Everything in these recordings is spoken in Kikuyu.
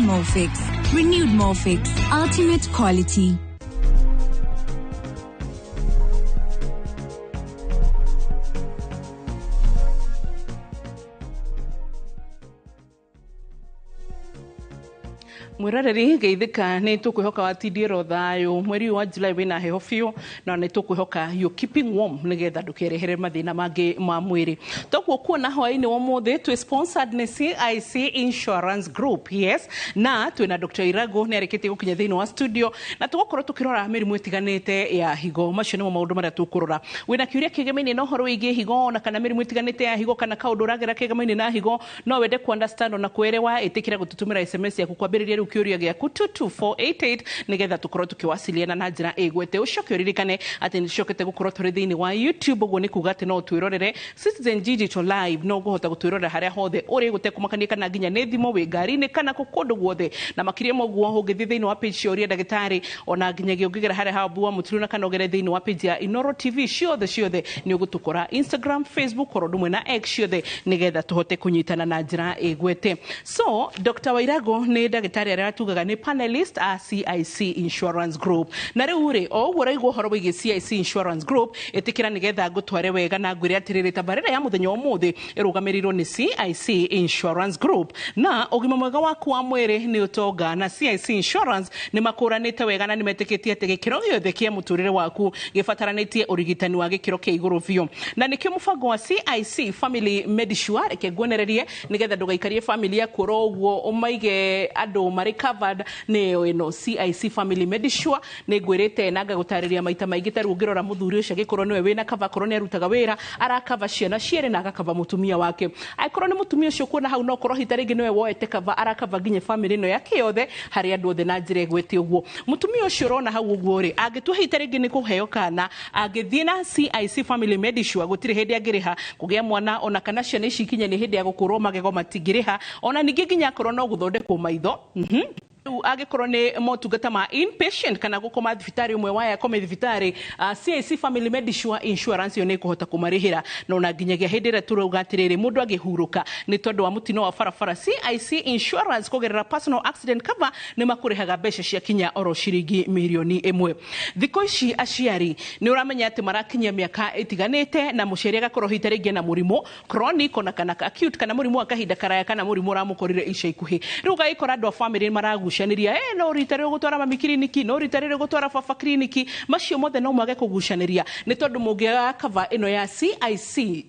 Molfix. Renewed Molfix. Ultimate quality. Mwiroreri, geithĩka. Nĩ tũkwĩhoka watindiĩrwo thayũ. Mweri ũyũ wa July wĩna heho biũ, na nĩ tũkwĩhoka you keeping warm nĩgetha ndũkerehere mathĩna mangĩ ma mwĩrĩ. Toguo kuona hwaĩ-inĩ wa ũmũthĩ twĩ sponsored nĩ CIC Insurance Group, yes, na twĩna Dr. Irago, nĩ arĩkĩtie gũkinya thĩinĩ wa studio, na tũgũkorwo tũkĩrora mĩrimũ ĩtiganĩte ya higo. Macio nĩmo maũndũ marĩa tũkũrora. Wĩna kĩũria kĩgemaine na ũhoro wĩgiĩ higo, ona kana mĩrimũ ĩtiganĩte ya higo, kana kaũndũ ũragera kĩgemaine na higo, no wende ku understand ona kuelewa, ĩtĩkĩra gũtũtũmĩra SMS yaku kwambĩrĩria rĩu kĩũria gĩaku 22488, nĩgetha tũkorwo tũkĩwasiliana na njĩra ĩgwete. Ũcoke ũririkane atĩ nĩ tũcokete gũkorwo tũrĩ thĩinĩ wa YouTube. Ũguo nĩ kuga atĩ no twĩrorere Citizen Digital Live, no ũkũhota gũtwĩrorera harĩa hothe ũrĩ, gũtekũmakania kana nginya nĩ thimũ, wĩ ngari-inĩ, kana kũ kũndũ guothe. Na makĩria ma ũguo, ũngĩthiĩ thĩinĩ wa page cia Ũria Ndagĩtarĩ, ona nginyagia ũngĩgera harĩa habu wa Mũturu, na kana ũgere thĩinĩ wa page ya Inoro TV, ciothe ciothe nĩ ũgũtũkora, Instagram, Facebook, oro ũndũ ũmwe na X, ciothe, nĩgetha tũhote kũnyitana na njĩra ĩgwete. So Dr. Wairago nĩ ndagĩtarĩ arĩa tugaga nĩ panelist a CIC Insurance Group. Na rĩu rĩ, o ũguo ũraigua ũhoro wĩgiĩ CIC Insurance Group, ĩtĩkĩra nĩgetha ngũtware wega na ngwĩre atĩrĩrĩ, tabarĩra ya mũthenya wa ũmũthĩ ĩrũgamĩrĩirwo nĩ CIC Insurance Group. Na ũgima mwega waku wa mwĩrĩ nĩ ũtonga, na CIC Insurance nĩ makũranĩte wega na nĩ metĩkĩtie atĩ gĩkĩro gĩothe kĩa mũtũrĩre waku gĩbataranĩtie ũrigitani wa gĩkĩro kĩa igũrũ biũ, na nĩkĩo mũbango wa CIC Family Medisure. Reke nguonererie nĩgetha ndũgaikarie family yaku oro ũguo, ũmaige andũ marĩ covered. Nĩyo ĩno CIC Family Medisure. Nĩ ngwĩrĩte na ngagũtarĩria maita maingĩ. Ta rĩu ũngĩrora mũthuri ũcio, angĩkorwo nĩwe wĩna cover, akorwo nĩ arutaga wĩra, arakava ciana cierĩ na agakava mũtumia wake. Angĩkorwo nĩ mũtumia ũcio kuona hau, no korwo hita rĩngĩ nĩwe woete cover, arakava nginya family ĩno yake yothe, harĩ andũ othe na njĩra ĩgwete ũguo. Mũtumia ũcio ũrona hau ũguo rĩ, angĩtua hita rĩngĩ nĩ kũheo kana, angĩthiĩ na CIC Family Medisure, gũtirĩ hĩndĩ angĩrĩha kũgĩa mwana, ona kana ciana ici ikinye nĩ hĩndĩ ya gũkũrwo magego matingĩrĩha, ona ningĩ nginya akorwo no gũthondekwo maitho. Rĩu angĩkorwo nĩ motungata ma inpatient kana gũkoma thibitarĩ, ũmwe wa akome thibitarĩ, CIC Family Medisure Insurance ĩyo nĩ ĩkũhota kũmarĩhĩra. Na ona nginyagia hĩndĩ ĩrĩa tũrauga atĩrĩrĩ, mũndũ angĩhurũka nĩ tondũ wa mũtino wa barabara, CIC Insurance kũgerera personal accident cover nĩ makũrĩhaga mbeca cia kinya oro ciringi mirioni 1. Thikũ ici aciari nĩ ũramenya atĩ marakinyia mĩaka ĩtiganĩte, na mũciari agakorwo hita rĩngĩ na mũrimũ chronic ona kana acute, kana mũrimũ wa kahinda karaya, kana mũrimũ ũramũkorire ica ikuhĩ. Rĩu ũgagĩkora andũ a family maragucanĩria, no rita rĩrĩ ũgũtwara mami kiriniki, no rita rĩrĩ ũgũtwara baba kiriniki. Macio mothe no mwage kũgucanĩria, nĩ tondũ mũngĩaga cover ĩno ya CIC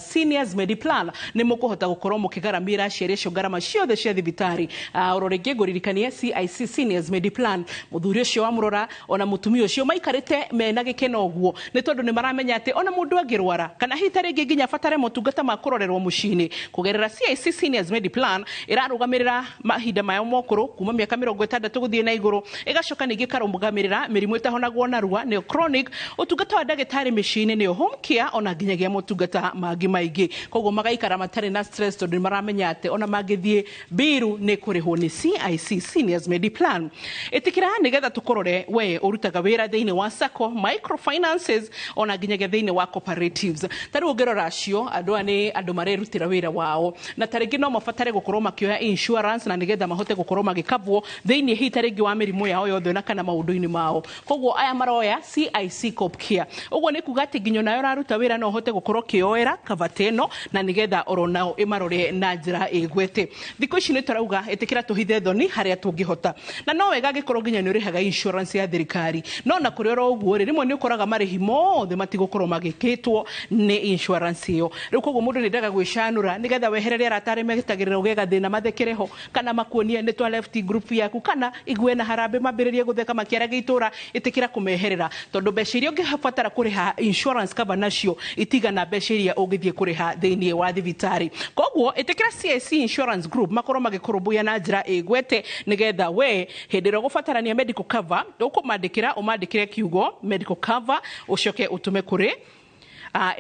Seniors Mediplan, nĩ mũkũhota gũkorwo mũkĩgaramĩra aciari acio ngarama ciothe cia thibitarĩ. Oro rĩngĩ ngũririkanie CIC Seniors Mediplan, mũthuri ũcio wamũrora ona mũtumia ũcio maikarĩte mena gĩkeno ũguo, nĩ tondũ nĩ maramenya atĩ ona mũndũ angĩrwara, kana hihi ta rĩngĩ nginya abatare motungata ma kũrorerwo mũciĩ-inĩ, kũgerera CIC Seniors Mediplan ĩrarũgamĩrĩra mahinda maya mokũrũ kuma mĩaka 60 gũthiĩ na igũrũ, ĩgacoka ningĩ ĩkarũgamĩrĩra mĩrimũ ĩtahonagwo narua, nĩyo chronic, ũtungata wa ndagĩtarĩ mĩciĩ-inĩ, nĩyo home care, ona nginyagia motungata mangĩ maingĩ. Koguo magaikara matarĩ na stress, tondũ nĩ maramenya atĩ ona mangĩthiĩ mbiru nĩ kũrĩhwo nĩ CIC Seniors Mediplan. Ĩtĩkĩra nĩgetha tũkũrore we ũrutaga wĩra thĩinĩ wa sacco, microfinances, ona nginyagia thĩinĩ wa cooperatives. Ta rĩu ũngĩrora acio andũ aya nĩ andũ marerutĩra wĩra wao, na ta rĩngĩ no mabatare gũkorwo makĩoya insurance na nĩgetha mahote gũkorwo magĩkabwo thĩinĩ hihi ta rĩngĩ wa mĩrimũ yao yothe na kana maũndũ-inĩ mao. Koguo aya maroya CIC Coop Care. Ũguo nĩ kuga atĩ nginya onawe ũraruta wĩra no ũhote gũkorwo ũkĩoera cover ta ĩno, na nĩgetha oro nao ĩmarore na njĩra ĩgwete. Thikũ ici nĩ tũrauga ĩtĩkĩra tũhithe thoni harĩa tũngĩhota, na no wega angĩkorwo nginya nĩ ũrĩhaga insurance ya thirikari. No na kũrĩ oro ũguo rĩ, rĩmwe nĩ ũkoraga marĩhi mothe matigũkorwo magĩkĩtwo nĩ insurance ĩyo. Rĩu koguo mũndũ nĩ endaga gwĩcanũra nĩgetha weherere arata arĩa metagĩrĩra ũgĩe gathĩna mathekereho, kana makuonie nĩ twa left group yaku, kana igue na harambĩ mambĩrĩrie gũtheka makĩaragia itũra. Ĩtĩkĩra kũmeherera, tondũ mbeca iria ũngĩbatara kũrĩha insurance cover nacio itigana mbeca iria ũngĩthiĩ kũrĩha thĩinĩ wa thibitarĩ. Koguo ĩtĩkĩra CIC Insurance Group makorwo magĩkũrũmbũiya na njĩra ĩgwete, nĩgetha we hĩndĩ ĩrĩa ũgũbatarania medical cover, ũkũmandĩkĩra, ũmandĩkĩre kiugo medical cover, ũcoke ũtũme kũrĩ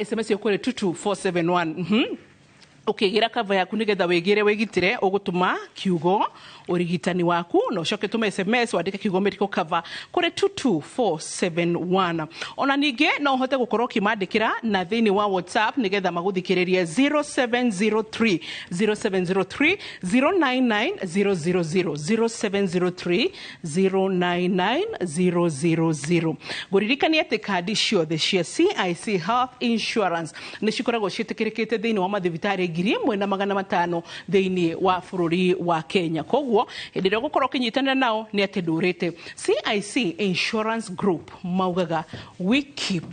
SMS ĩyo kũrĩ 22471. Ũkĩgĩra cover yaku nĩgetha wĩgĩre wĩgitĩre, ũgũtũma kiugo ũrigitani waku na ũcoke tũme SMS wandĩke kiugo medical cover kũrĩ 22471. Ona ningĩ no ũhote gũkorwo ũkĩmandĩkĩra na thĩinĩ wa WhatsApp nĩgetha magũthikĩrĩrie 0703 0703 099 000, 0703 099 000. Ngũririkania atĩ kandi ciothe cia CIC Health Insurance nĩ cikoragwo ciĩtĩkĩrĩkĩte thĩinĩ wa mathibitarĩ 1500 thĩinĩ wa bũrũri wa Kenya. Koguo hĩndĩ ĩrĩa ũgũkorwo ũkĩnyitanĩra nao nĩ atĩ ndũrĩte. CIC Insurance Group maugaga, "We keep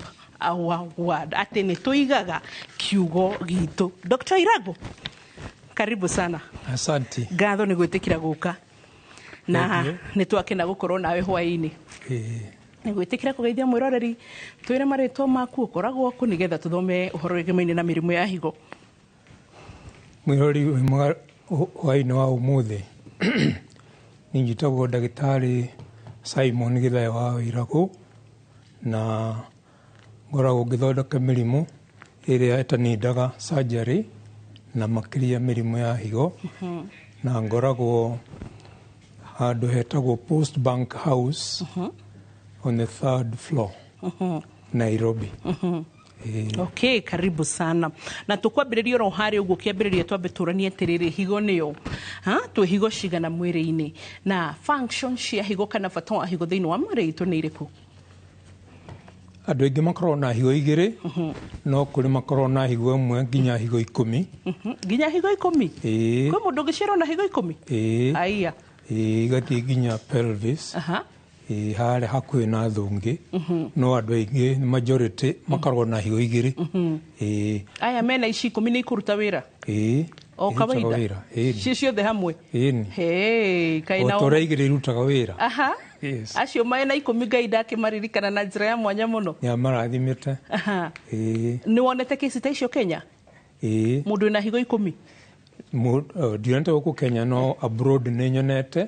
our word," atĩ nĩ tũigaga kiugo gitũ. Dr. Irago, karibu sana. Asante. Ngatho nĩ gwĩtĩkĩra gũka na Thank you. nĩ twakena gũkorwo nawe hwaĩ-inĩ. Nĩ gwĩtĩkĩra kũgeithia mwĩroreri, twĩre marĩtwa maku, ũkoragwo kũ, nĩgetha tũthome ũhoro wĩgemaine na mĩrimũ ya higo. Mwĩrori wĩ mwega hwaĩ-inĩ wa ũmũthĩ. Niĩ njĩtagwo ndagĩtarĩ Simon Gĩthae wa Wĩiragũ, na ngoragwo ngĩthondeka mĩrimũ ĩrĩa ĩtanindaga surgery, na makĩria mĩrimũ ya higo, na ngoragwo handũ hetagwo Post Bank House on the third floor, Nairobi. Okay, karibu sana. Na tũkwambĩrĩria oro harĩa ũguo kĩambĩrĩria, twambe tũranie atĩrĩrĩ, higo nĩyo ha twĩ higo cigana mwĩrĩ-inĩ, na function cia higo kana bata wa higo thĩinĩ wa mwĩrĩ itũ nĩ irĩkũ? Andũ aingĩ makoragwo na higo igĩrĩ, no kũrĩ makoragwo na higo ĩmwe nginya higo 10. Nginya higo 10? Ĩĩ. Kwĩ mũndũ ũngĩciarwo na higo 10? Ĩĩ. Aiya! Ĩĩ, igathiĩ nginya pelvis. Ĩĩ, harĩa hakuhĩ na thũngĩ. No andũ aingĩ, majority, makoragwo na higo igĩrĩ. Ĩĩ. Aya mena ici 10 nĩ ikũruta wĩra? Ĩĩ. O Irutaga kawaida? wĩra. Ĩĩ. Ci ciothe hamwe? Ĩĩ. Hey, kaĩ O nao ta ũrĩa igĩrĩ irutaga wĩra. Yes. Acio mena 10 Ngai ndakĩmaririkana na njĩra ya mwanya mũno. Nĩ amarathimĩte. Ĩĩ. Nĩ wonete kesi ta icio Kenya? Ĩĩ. Mũndũ wĩna higo 10? Ndionete gũkũ Kenya, no abroad nĩ nyonete.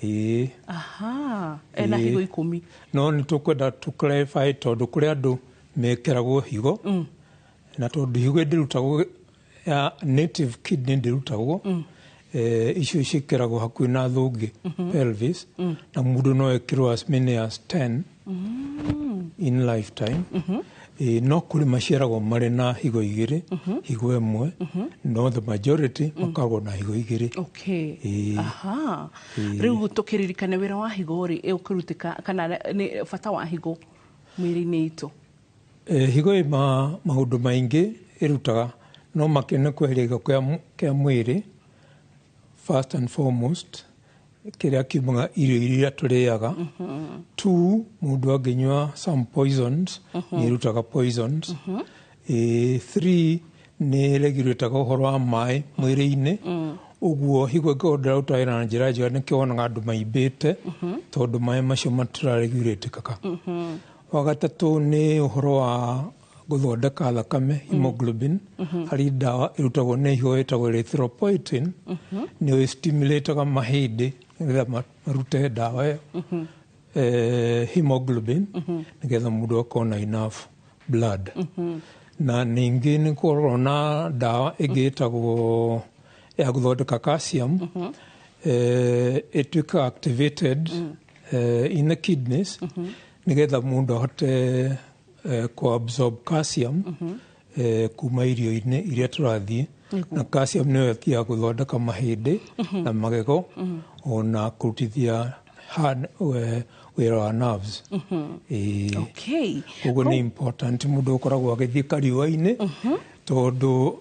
Ĩĩ. Ena Ĩĩ. higo 10. No nĩ tũkwenda tũ clarify, tondũ kũrĩ andũ mekĩragwo higo, na tondũ higo ndĩrutagwo ya native kidney, ndĩrutagwo, icio ciĩkĩragwo hakuhĩ na thũngĩ, pelvis, na mũndũ no ekĩrwo as many as 10 in lifetime. No kũrĩ maciaragwo marĩ na higo igĩrĩ, higo ĩmwe, no the majority makoragwo na higo igĩrĩ. Ĩĩ. Rĩu tũkĩririkane wĩra wa higo rĩ, ũkĩrutĩka kana nĩ bata wa higo mwĩrĩ-inĩ itũ? Higo ĩ maũndũ maingĩ ĩrutaga, no makĩria nĩ kweheria gĩko kĩa mwĩrĩ, first and foremost, kĩrĩa kiumaga irio iria tũrĩaga. Two, mũndũ angĩnyua some poisons, nĩ ĩrutaga poisons. Three, nĩ regulataga ũhoro wa maĩ mwĩrĩ-inĩ. Ũguo higo ĩngĩkorwo ndĩraruta wĩra na njĩra njega, nĩkĩo wonaga andũ maimbĩte, tondũ maĩ macio matiraregulatĩkaga. Wa gatatũ nĩ ũhoro wa gũthondeka thakame, hemoglobin. Harĩ ndawa ĩrutagwo nĩ higo ĩtagwo erythropoietin, nĩyo ĩstimulataga mahĩndĩ nĩgetha marute ndawa ĩyo, hemoglobin, nĩgetha mũndũ akorwo na enough blood. Na ningĩ nĩ kũrorwo na ndawa ĩngĩ ĩtagwo ya gũthondeka calcium, ĩtuĩkaga activated in the kidneys nĩgetha mũndũ ahote kũ-absorb calcium kuma irio-inĩ iria tũrathiĩ, na calcium nĩyo ĩthiaga gũthondeka mahĩndĩ na magego, ona kũrutithia wĩra wa nerves. Ĩĩ. Koguo nĩ important mũndũ ũkoragwo agĩthiĩ kariũa-inĩ, tondũ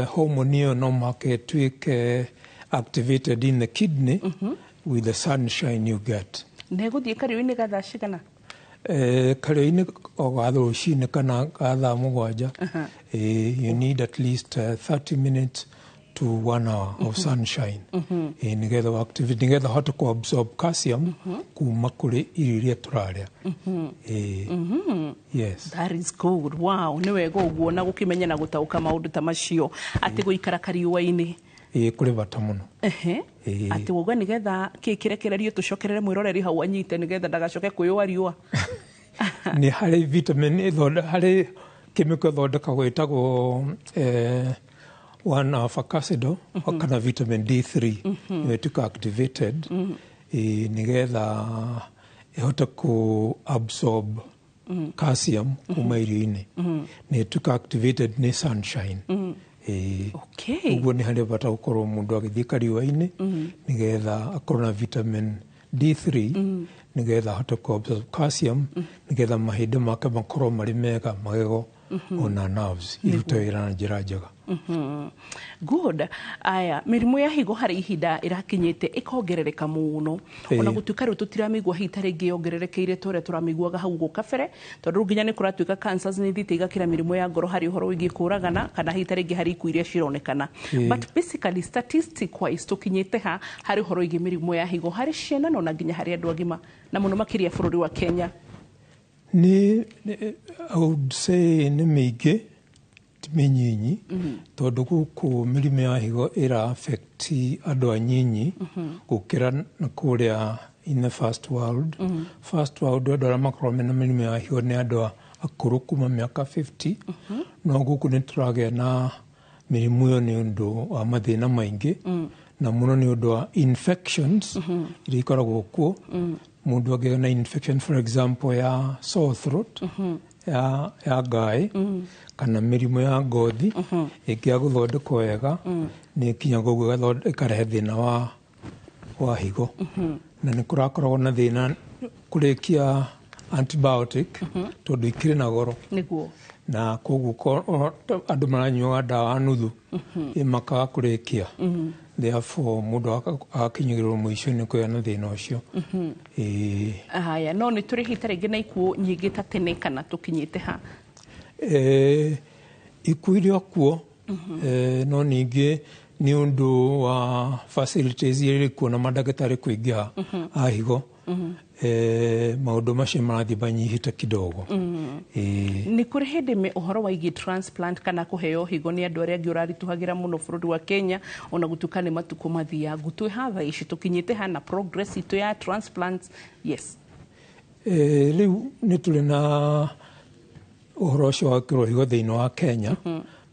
hormone ĩyo no mũhaka ĩtuĩke activated in the kidney with the sunshine you get. Na ĩgũthiĩ kariũa-inĩ gathaa cigana? Kariũa-inĩ o ga rũcinĩ kana ga thaa 7. You need at least 30 minutes to one hour of sunshine, nĩgetha activate, nĩgetha ũhote kũ absorb calcium kuma kũrĩ irio iria tũrarĩa. Yes. That is good. Wow, nĩ wega ũguo na gũkĩmenya na gũtaũka maũndũ ta macio, atĩ gũikara kariũa-inĩ Kũrĩ bata mũno. Atĩ wauga nĩgetha kĩ kĩrekererio, tũcokerere mwĩroreri hau anyite nĩgetha ndagacoke kwĩyũa riũa. Nĩ harĩ vitamin harĩ chemical ĩthondekagwo ĩtagwo 1 alpha calcidiol kana vitamin D3 nĩyo ĩtuĩkaga activated, nĩgetha ĩhote ku absorb calcium kuma irio-inĩ. Nĩ ĩtuĩkaga activated nĩ sunshine. Ũguo nĩ harĩ bata gũkorwo mũndũ agĩthiĩ kariũa-inĩ nĩgetha akorwo na vitamin D3, nĩgetha ahote ku absorb calcium, nĩgetha mahĩndĩ make makorwo marĩ mega, magego ona nerves irute wĩra na njĩra njega. Good. Aya, mĩrimũ ya higo harĩ ihinda ĩrakinyĩte ĩkongerereka mũno, ona gũtuĩka rĩu tũtiramĩigua hihi ta rĩngĩ yongererekeire ta ũrĩa tũramĩiguaga hau ũguo kabere, tondũ rĩu nginya nĩ kũratuĩka cancers nĩ ithiĩte igakĩra mĩrimũ ya ngoro harĩ ũhoro wĩgiĩ kũragana kana hihi ta rĩngĩ harĩ ikuũ iria cironekana. But basically, statistic wise, tũkinyĩte ha harĩ ũhoro wĩgiĩ mĩrimũ ya higo harĩ ciana na ona nginya harĩ andũ agima, na mũno makĩria bũrũri wa Kenya? Nĩ I would say nĩ mĩingĩ, ti mĩnyinyi, tondũ gũkũ mĩrimũ ya higo ĩra affect andũ anyinyi gũkĩra na kũrĩa in the first world. First world, andũ arĩa makoragwo mena mĩrimũ ya higo nĩ andũ akũrũ kuma mĩaka 50, no gũkũ nĩ tũragĩa na mĩrimũ ĩyo nĩ ũndũ wa mathĩna maingĩ, na mũno nĩ ũndũ wa infections iria ikoragwo kuo. Mũndũ angĩgĩa na infection, for example, ya sore throat, ya ngaĩ, kana mĩrimũ ya ngothi ĩngĩaga gũthondekwo wega, nĩ ĩkinyaga ũguo ĩkarehe thĩna wa higo. Na nĩ kũrakoragwo na thĩna kũrĩkia antibiotic tondũ ikĩrĩ na goro. Na koguo andũ maranyuaga ndawa nuthu, makaga kũrĩkia, therefore mũndũ agakinyĩrĩrwo mũico-inĩ kũgĩa na thĩna ũcio. Ĩĩ. Haya, no nĩ tũrĩ hita rĩngĩ na ikuũ nyingĩ ta tene kana tũkinyĩte ha? Ikuũ irĩ o kuo, no ningĩ nĩ ũndũ wa facilities iria irĩ kuo na mandagĩtarĩ kũingĩha a higo, maũndũ macio marathiĩ manyihĩte kidogo. Ĩĩ. Nĩ kũrĩ hĩndĩ ũhoro waigiĩ transplant kana kũheo higo nĩ andũ arĩa angĩ ũraritũhagĩra mũno bũrũri wa Kenya, ona gũtuĩka nĩ matukũ mathiangu. Twĩ ha thaa ici, tũkinyĩte ha na progress itũ ya transplants? Yes. Rĩu nĩ tũrĩ na ũhoro ũcio wa gwĩkĩrwo higo thĩinĩ wa Kenya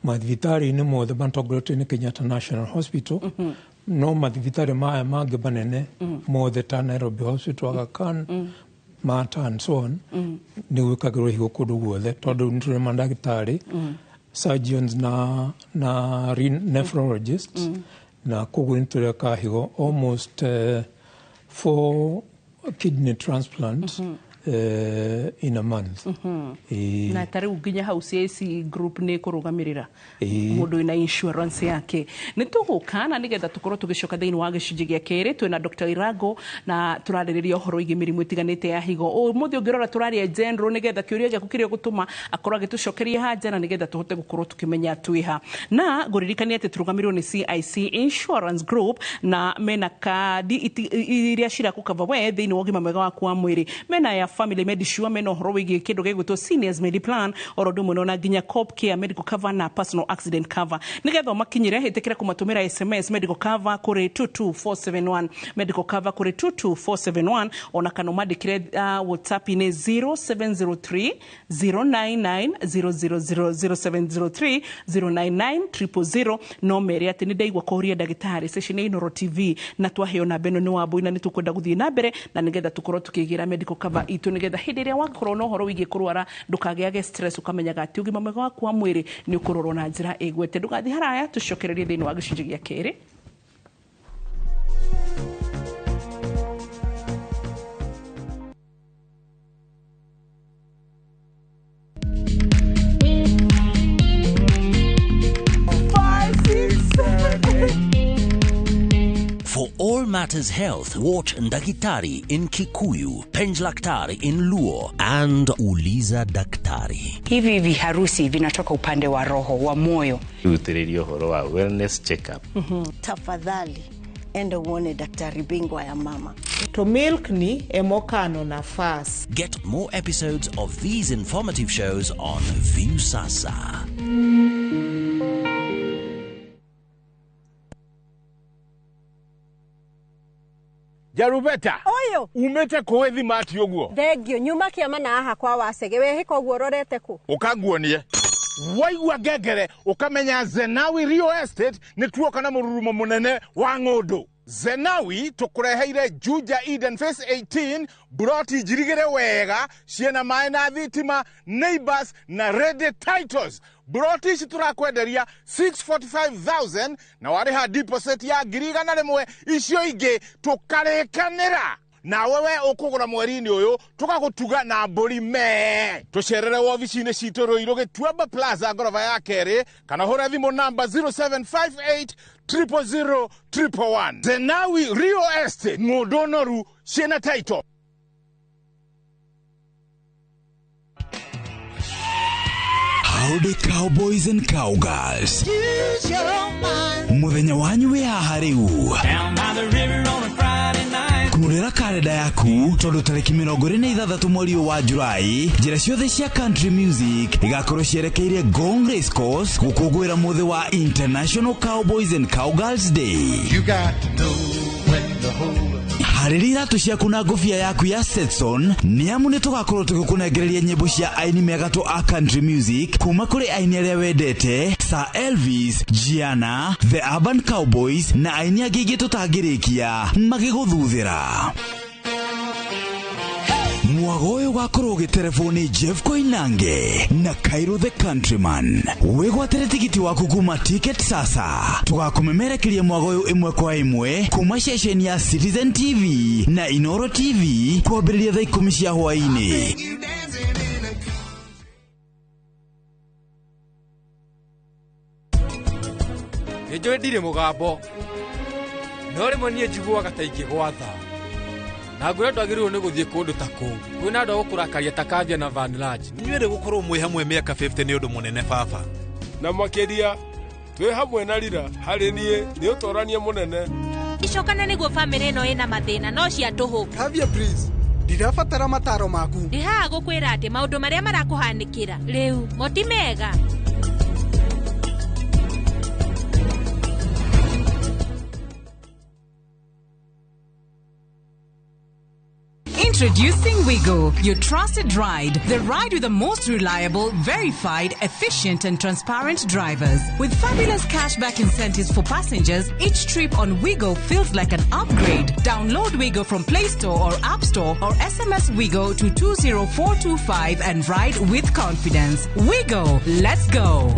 mathibitarĩ-inĩ mothe matongoretio nĩ Kenyatta National Hospital, no mathibitarĩ maya mangĩ manene mothe ta Nairobi Hospital, Aga Khan, Mater and so on, nĩ gwĩkagĩrwo higo kũndũ guothe, tondũ nĩ tũrĩ mandagĩtarĩ, surgeons na nephrologists, na koguo nĩ tũreka higo almost four kidney transplants in a month. Ĩĩ. Na ta rĩu nginya hau CIC Group nĩ kũrũgamĩrĩra Ĩĩ. mũndũ wĩna insurance yake. Nĩ tũgũka na nĩgetha tũkorwo tũgĩcoka thĩinĩ wa gĩcunjĩ gĩa kerĩ. Twĩna Dr. Irago na tũrarĩrĩria ũhoro wĩgiĩ mĩrimũ ĩtiganĩte ya higo. Ũmũthĩ ũngĩrora tũraria general, nĩgetha kĩũria gĩaku kĩrĩa ũgũtũma akorwo agĩtũcokeria haja, na nĩgetha tũhote gũkorwo tũkĩmenya twĩ ha. Na ngũririkania atĩ tũrũgamĩrĩrwo nĩ CIC Insurance Group, na mena kandi iria cirakũkava we thĩinĩ wa ũgima mwega waku wa mwĩrĩ. Mena ya Family Medisure, mena ũhoro wĩgiĩ kĩndũ gĩgwĩtwo Seniors Mediplan, oro ũndũ ũmwe na nginya Cop Care Medical Cover na Personal Accident Cover. Nĩgetha ũmakinyĩre, ĩtĩkĩra kũmatũmĩra SMS medical cover kũrĩ 22471, medical cover kũrĩ 22471, ona kana ũmandĩkĩre WhatsApp-inĩ 0703 099 000, 0703 099 000. No mere atĩ nĩ ndaigua kũhuria ndagĩtarĩ session ya Inooro TV na twaheo namba ĩno nĩ Wambui, na nĩ tũkwenda gũthiĩ na mbere na nĩgetha tũkorwo tũkĩgĩra medical cover itũ, nĩgetha hĩndĩ ĩrĩa wakorwo na ũhoro wĩgiĩ kũrwara ndũkagĩage stress, ũkamenyaga atĩ ũgima mwega waku wa mwĩrĩ nĩ ũkũrorwo na njĩra ĩgwete. Ndũgathiĩ haraya, tũcokererie thĩinĩ wa gĩcunjĩ gĩa kerĩ. Five, six, seven, eight. For all matters health, watch Ndagitari in Kikuyu, Penj Laktari in Luo, and Uliza Daktari. Hivi viharusi vinatoka upande wa roho, wa moyo. Rutĩrĩria ũhoro wa wellness check-up. Tafadhali enda uone daktari bingwa ya mama. To milk ni emokano nafas. Get more episodes of these informative shows on Viusasa. Jarubeta. Ũyũ. Umĩte kũĩ thimati ũguo? Thengio, nyuma kĩama na haha kwa Wacege. Wehĩka ũguo ũrorete kũ? Ũkanguonie. Waigua ngengere ũkamenya Zenawi Real Estate nĩ tuoka na mũrurumo mũnene wa ng'ũndũ. Zenawi tũkũreheire Juja Eden Phase 18, buroti njirigĩre wega, ciĩna maĩ na thitima, neighbors na ready titles. Buroti ici tũrakwenderia 645,000 na warĩha deposit ya 100,000, icio ingĩ tũkarĩkanĩra. Nawe we ũkũgũra mweri-inĩ ũyũ tũgagũtuga na mbũri mee. Tũcerere wobici-inĩ citũ Rũirũ Gĩtuamba Plaza ngoroba ya kerĩ, kana hũra thimũ namba 0758 000 111. Zenawi Real Estate, ng'ũndũ noru ciĩna title. Howdy cowboys and cowgirls. Muthenya wanyu wĩ haha rĩu. Kurĩra karenda yaku tondũ tarĩki 26 mweri ũyũ wa Julai, njĩra ciothe cia country music igakorwo cierekeire Ngong Race Course gũkũngũĩra mũthĩ wa International Cowboys and Cowgirls Day. You got to know when to hold up. Harĩria iratũ ciaku na ngũbia yaku ya Stetson, nĩ amu nĩ tũgakorwo tũgĩkũnengereria nyĩmbo cia aini mĩagatũ a country music kuma kũrĩ aini arĩa wendete, Sir Elvis, Gianna, The Urban Cowboys na aini angĩ aingĩ tũtangĩrĩkia magĩgũthuthĩra. Mwago ũyũ ũgakorwo ũgĩterebwo nĩ Jeff Koinange na Cairo the Countryman. Wĩgwatĩre tigiti waku kuma Ticket Sasa. Tũgakũmemerekeria mwago ũyũ ĩmwe kwa ĩmwe kuma ceceni ya Citizen TV na Inoro TV kwambĩrĩria thaa 10 cia hwaĩ-inĩ. Nĩ njũĩ ndirĩ mũgambo, no rĩmwe niĩ njiguaga ta ingĩgwatha. Na ngwĩra ndwagĩrĩirwo nĩ gũthiĩ kũndũ ta kũu kwĩna andũ a gũkũrakaria ta Kavia na Van Lodge. Inyuĩ gũkorwo mwĩ hamwe mĩaka 50 nĩ ũndũ mũnene baba. Na makĩria twĩ hamwe na Rira, harĩ niĩ nĩ ũtorania mũnene. Icokana nĩguo bamĩrĩ ĩno ĩna mathĩna no cia tũhũ. Kavia please, ndirabatara mataro maku. Ndĩ haha gũkwĩra atĩ maũndũ marĩa marakũhanĩkĩra rĩu mo ti mega. Introducing Wigo, your trusted ride. The ride with the most reliable, verified, efficient and transparent drivers. With fabulous cashback incentives for passengers, each trip on Wigo feels like an upgrade. Download Wigo from Play Store or App Store or SMS Wigo to 20425 and ride with confidence. Wigo, let's go.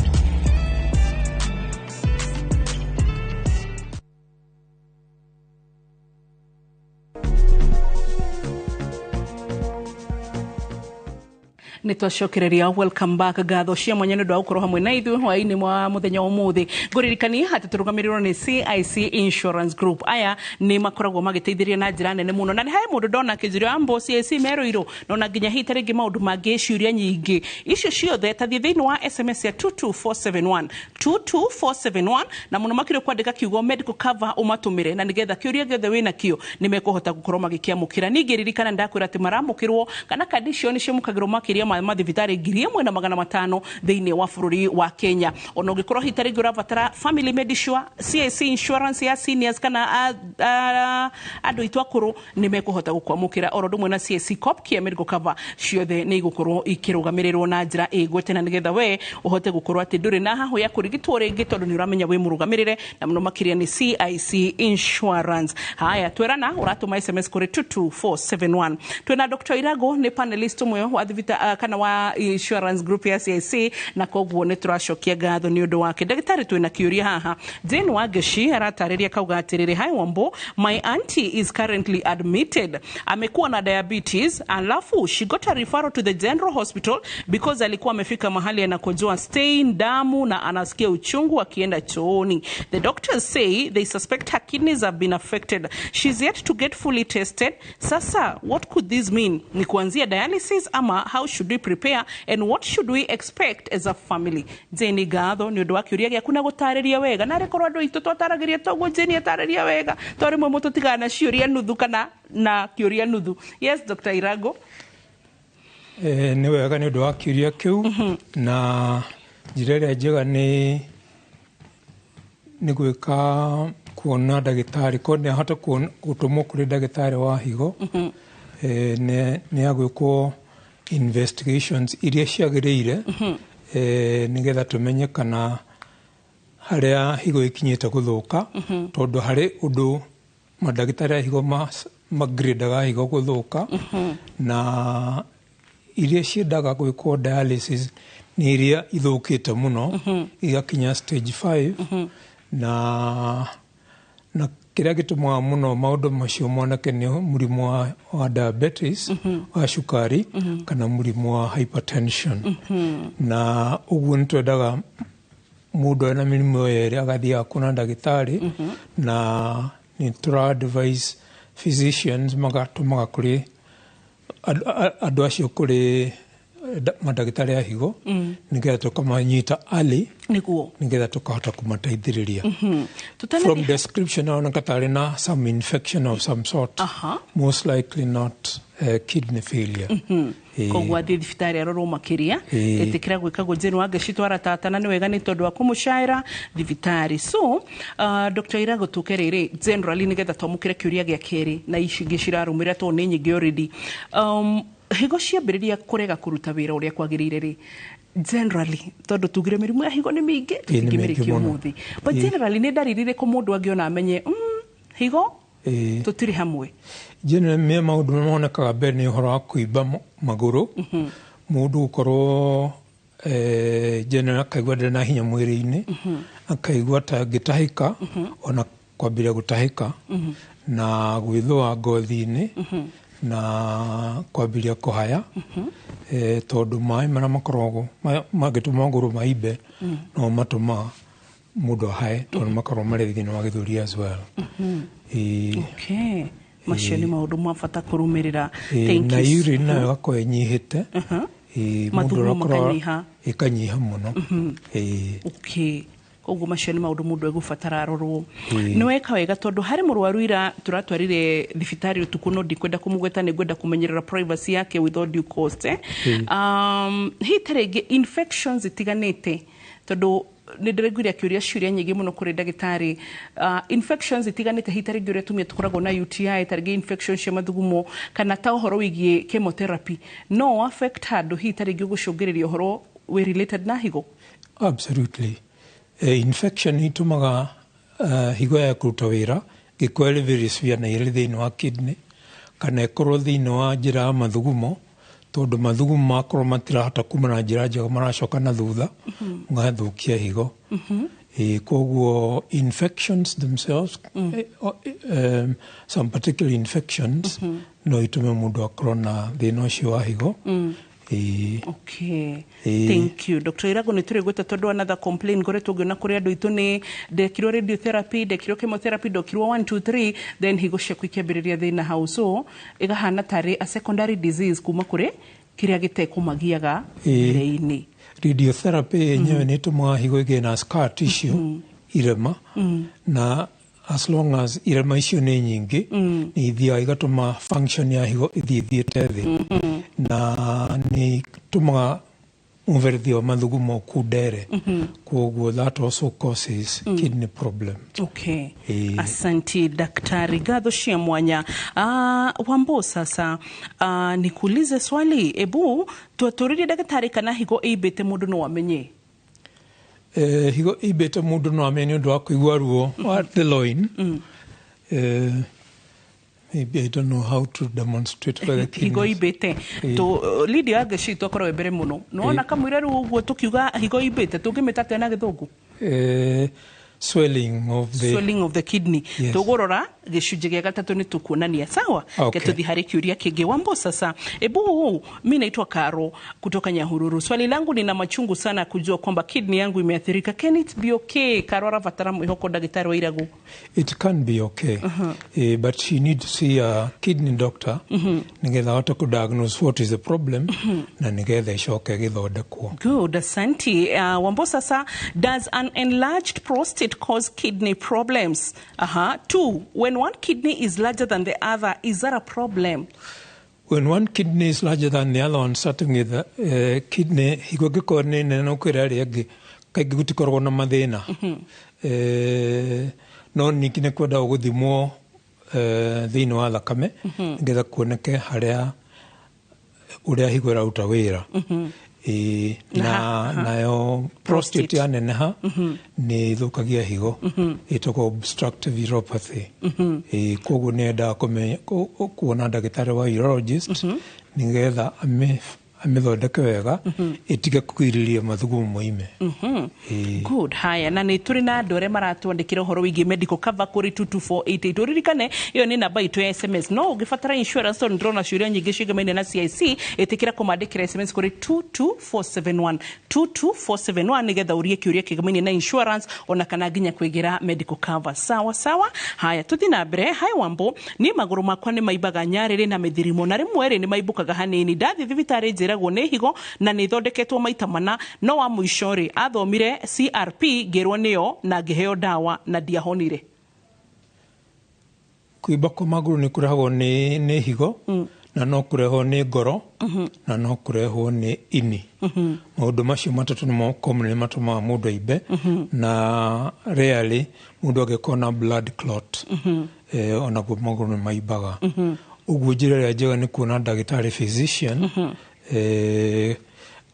Nĩ twacokereria welcome back, ngatho cia mwanya nĩ ũndũ wa gũkorwo hamwe na ithuĩ hwaĩ-inĩ wa mũthenya wa ũmũthĩ. Ngũririkania atĩ tũrũgamĩrĩrwo nĩ CIC Insurance Group. Aya nĩ makoragwo magĩteithĩrĩria na njĩra nene mũno, na nĩ harĩ mũndũ ndona akĩnjĩra ambo CIC merũirũ, na ona nginya hihi ta rĩngĩ maũndũ mangĩ ciũria nyingĩ icio ciothe ta thiĩ thĩinĩ wa SMS ya 22471 22471, na mũno makĩria kwandĩka kiugo medical cover ũmatũmĩre, na nĩgetha kĩũria gĩothe wĩnakĩo nĩ mekũhota gũkorwo magĩkĩamũkĩra. Ningĩ ririkana ndakwĩra atĩ maramũkĩrwo kana kandi icio nĩ ciamũkagĩrwo makĩria ma mathibitarĩ 1500 thĩinĩ wa bũrũri wa Kenya. Ona ũngĩkorwo hihi ta rĩngĩ ũrabatara family medisure, CIC insurance ya seniors kana andũ aitũ akũrũ nĩ mekũhota gũkwamũkĩra, oro ũndũ ũmwe na CIC Cop Care medical cover ciothe nĩ igũkorwo ikĩrũgamĩrĩrwo na njĩra ĩgwete, na nĩgetha we ũhote gũkorwo atĩ ndũrĩ na hahũ ya kũrigitwo rĩngĩ tondũ nĩ ũramenya wĩ mũrũgamĩrĩre, na mũno makĩria nĩ CIC insurance. Haya, twerana ũratũma SMS kũrĩ 22471. Twĩna Dr. Irago, nĩ panelist ũmwe wa thibita kana wa insurance group ya CIC, na koguo nĩ tũracokia ngatho nĩ ũndũ wake. Ndagĩtarĩ, twĩna kĩũria haha. Jane Wangeshi aratarĩria kauga atĩrĩrĩ, hi Wambo, my auntie is currently admitted, amekuwa na diabetes, alafu she got a referral to the general hospital because alikuwa amefika mahali anakojoa stain damu na anasikia uchungu akienda chooni. The doctors say they suspect her kidneys have been affected. She's yet to get fully tested. Sasa what could this mean? Ni kuanzia dialysis ama how should we prepare and what should we expect as a family? Jane, ngatho nĩ ũndũ wa kĩũria gĩaku na gũtarĩria wega, na rĩkorwo andũ aitũ twataragĩria toguo Jane atarĩria wega, to rĩmwe mũtũtigaga na ciũria nuthu kana na kĩũria nuthu. Yes, Dr. Irago. Nĩ wega nĩ ũndũ wa kĩũria kĩu, na njĩra ĩrĩa njega nĩ gwĩka kuona ndagĩtarĩ, korwo nĩ ahota gũtũmwo kũrĩ ndagĩtarĩ wa higo, nĩ agwĩkwo investigations iria ciagĩrĩire, Nĩgetha tũmenye kana harĩa higo ĩkinyĩte gũthũka, tondũ harĩ ũndũ mandagĩtarĩ a higo magradaga higo gũthũka, na iria ciendaga gwĩkwo dialysis nĩ iria ithũkĩte mũno, igakinya stage 5. Na kĩrĩa gĩtũmaga mũno maũndũ macio moneke nĩ mũrimũ wa diabetes, wa cukari, kana mũrimũ wa hypertension. Na ũguo nĩ twendaga mũndũ ena mĩrimũ ĩyo yerĩ agathiaga kuona ndagĩtarĩ, na nĩ tũra advise physicians magatũmaga kũrĩ andũ acio kũrĩ mandagĩtarĩ a higo, nĩgetha tũkamanyita early, nĩgetha tũkahota kũmateithĩrĩria. From description aroneka tarĩ na some infection of some sort, most likely not kidney failure. Koguo athiĩ thibitarĩ arorwo makĩria. Ĩtĩkĩra gwĩkagwo Jane Wangeci twara tata, na nĩ wega nĩ tondũ wa kũmũcaĩra thibitarĩ. So Dr. Irago, tũke rĩrĩ generally nĩgetha twamũkĩre kĩũria gĩa kerĩ na ici ingĩ cirarũmĩrĩra tondũ nĩ nyingĩ already. Higo ciambĩrĩria kũrega kũruta wĩra ũrĩa kwagĩrĩire rĩ, generally, tondũ tugire mĩrimũ ya higo nĩ mĩingĩ, Ĩĩ, nĩ tũtingĩmĩrĩkia mĩingĩ mũno. ũmũthĩ, but generally nĩ ndariri irĩkũ mũndũ angĩona amenye higo tũtirĩ hamwe? Generally me maũndũ marĩa monekaga mbere nĩ ũhoro wa kũimba magũrũ, mũndũ gũkorwo generally akaigua ndarĩ na hinya mwĩrĩ-inĩ, akaigua ta angĩtahĩka, ona kwambĩrĩria gũtahĩka, na gwĩthũa ngothi-inĩ, na kwambĩrĩria kũhaya, tondũ maĩ marĩa makoragwo mangĩtũma magũrũ maimbe no matũmaga mũndũ ahae, tondũ makoragwo marĩ thĩinĩ wa gĩthũri as well. Okay, macio nĩ maũndũ ma bata kũrũmĩrĩra. Thank Na you. urine nayo ĩgakorwo ĩnyihĩte. Mũndũ Mathugumo ũrakorwo makanyiha. Ĩkanyiha mũno. Okay, koguo macio nĩ maũndũ mũndũ egũbatara arorwo. Nĩ weka wega, tondũ harĩ mũrwaru ira tũratwarire thibitarĩ ũtukũ, no ndikwenda kũmũgweta, nĩ ngwenda kũmenyerera privacy yake with all due cost, eh? Hihi ta rĩngĩ infections itiganĩte, tondũ nĩ ndĩraiguire akĩũria ciũria nyingĩ mũno kũrĩ ndagĩtarĩ, infections itiganĩte, hihi ta rĩngĩ ũrĩa atumia tũkoragwo na UTI, ta rĩngĩ infection cia mathugumo, kana ta ũhoro wĩgiĩ chemotherapy, no affect handũ hihi ta rĩngĩ ũgũcũngĩrĩria ũhoro wĩ related na higo? Absolutely. Infection itumaga higo ya kũruta wĩra gĩkorwo ĩrĩ very severe na ĩrĩ thĩinĩ wa kidney, kana ĩkorwo thĩinĩ wa njĩra ya mathugumo, tondũ mathugumo makorwo matirahota kuma na njĩra njega, maracoka na thutha, magathũkia higo. Koguo infections themselves, some particular infections no itume mũndũ akorwo na thĩna ũcio wa higo. Okay. Thank you. Dr. Irago, nĩ tũrĩ gwĩta tondũ another complaint ngoretwo ngĩona kũrĩ andũ aitũ nĩ ndekirwo radiotherapy, ndekirwo chemotherapy, ndokirwo 1 2 3, then higo ciaku ikĩambĩrĩria thĩna hau, so ĩgahana tarĩ a secondary disease kuma kũrĩ kĩrĩa gĩtekũmagiaga mbere-inĩ. Radiotherapy yenyewe nĩ ĩtũmaga higo ĩgĩe na scar tissue, irema, na as long as irema icio nĩ nyingĩ, nĩ ithiaga igatũma function ya higo ĩthiĩ ĩthiĩte thĩ, na nĩ ĩtũmaga mũberethi wa mathugumo ũkundere. Koguo that also causes kidney problem. Okay. Asanti daktari, ngatho cia mwanya. Wambo, sasa nikuulize swali, ebu twatũrĩrie ndagĩtarĩ kana higo ĩimbĩte mũndũ no amenye? Higo ĩimbĩte mũndũ no amenye nĩ ũndũ wa kũigua ruo wa the loin. Maybe I don't know how to demonstrate whether higo kidneys. Imbĩte tu Lydia Wangeci twakorwo wĩ mbere mũno, nĩwona kamũira rĩu ũguo tũkiuga higo imbĩte, tũngĩmĩta atĩa na gĩthũngũ? Swelling of the Swelling of the kidney. Yes. Tũgũrora gĩcunjĩ gĩa gatatũ nĩ tũkuonania, sawa? Okay. Ke tũthiĩ harĩ kĩũria kĩngĩ. Wambo, sasa ebu mi naitwa Karo kutoka Nyahururu, swali langu, nina machungu sana kujua kwamba kidney yangu imeathirika. Can it be okay? Karo arabatara mwĩhoko, ndagĩtarĩ wa Iragu. It can be okay, but she need to see a kidney doctor nĩgetha ahote kũ-diagnose what is the problem, na nĩgetha ĩcoke ĩgĩthondekwo. Good, asante. Wambo, sasa, does an enlarged prostate cause kidney problems? Two, when one kidney is larger than the other, is that a problem? When one kidney is larger than the other one, certainly the kidney higo ĩngĩkorwo nĩ nene gũkĩra ĩrĩa ĩngĩ, kaingĩ gũtikoragwo na mathĩna. No ningĩ nĩ kwendaga gũthimwo thĩinĩ wa thakame, nĩgetha kuoneke harĩa ũrĩa higo ĩraruta wĩra. Ĩĩ, na nayo prostate yaneneha nĩ ĩthũkagia higo, ĩtagwo obstructive uropathy. Ĩĩ, koguo nĩ endaga kuona ndagĩtarĩ wa urologist nĩgetha amĩthondeke wega ĩtige kũgirĩrĩria mathugumo moime. Ĩĩ. Good. Haya, na nĩ tũrĩ na andũ arĩa maratwandĩkĩra ũhoro wĩgiĩ medical cover kũrĩ 22488. Ũririkane ĩyo nĩ namba itũ ya SMS, no ũngĩbatara insurance, tondũ ndĩrona ciũria nyingĩ ciĩgemaine na CIC, ĩtĩkĩra kũmandĩkĩra SMS kũrĩ 22471, 22471, nĩgetha ũrie kĩũria kĩgemaine na insurance ona kana nginya kwĩgĩra medical cover. Sawa sawa. Haya, tũthiĩ na mbere. Hi Wambo, niĩ magũrũ makwa nĩ maimbaga nyarĩrĩ na mĩthirimo, na rĩmwe rĩ nĩ maimbũkaga hanini. Ndathiĩ thibitarĩ njĩragwo nĩ higo na nĩ ithondeketwo maita mana, no wa mũico rĩ athomire CRP ngĩrwo nĩyo na ngĩheo ndawa na ndiahonire. Kũimba kwa magũrũ nĩ kũrehagwo nĩ higo, na no kũrehwo nĩ ngoro, na no kũrehwo nĩ ini. Maũndũ macio matatũ nĩmo commonly matũmaga mũndũ aimbe, na rarely mũndũ angĩkorwo na blood clot, onaguo magũrũ nĩ maimbaga. Ũguo njĩra ĩrĩa njega nĩ kuona ndagĩtarĩ physician,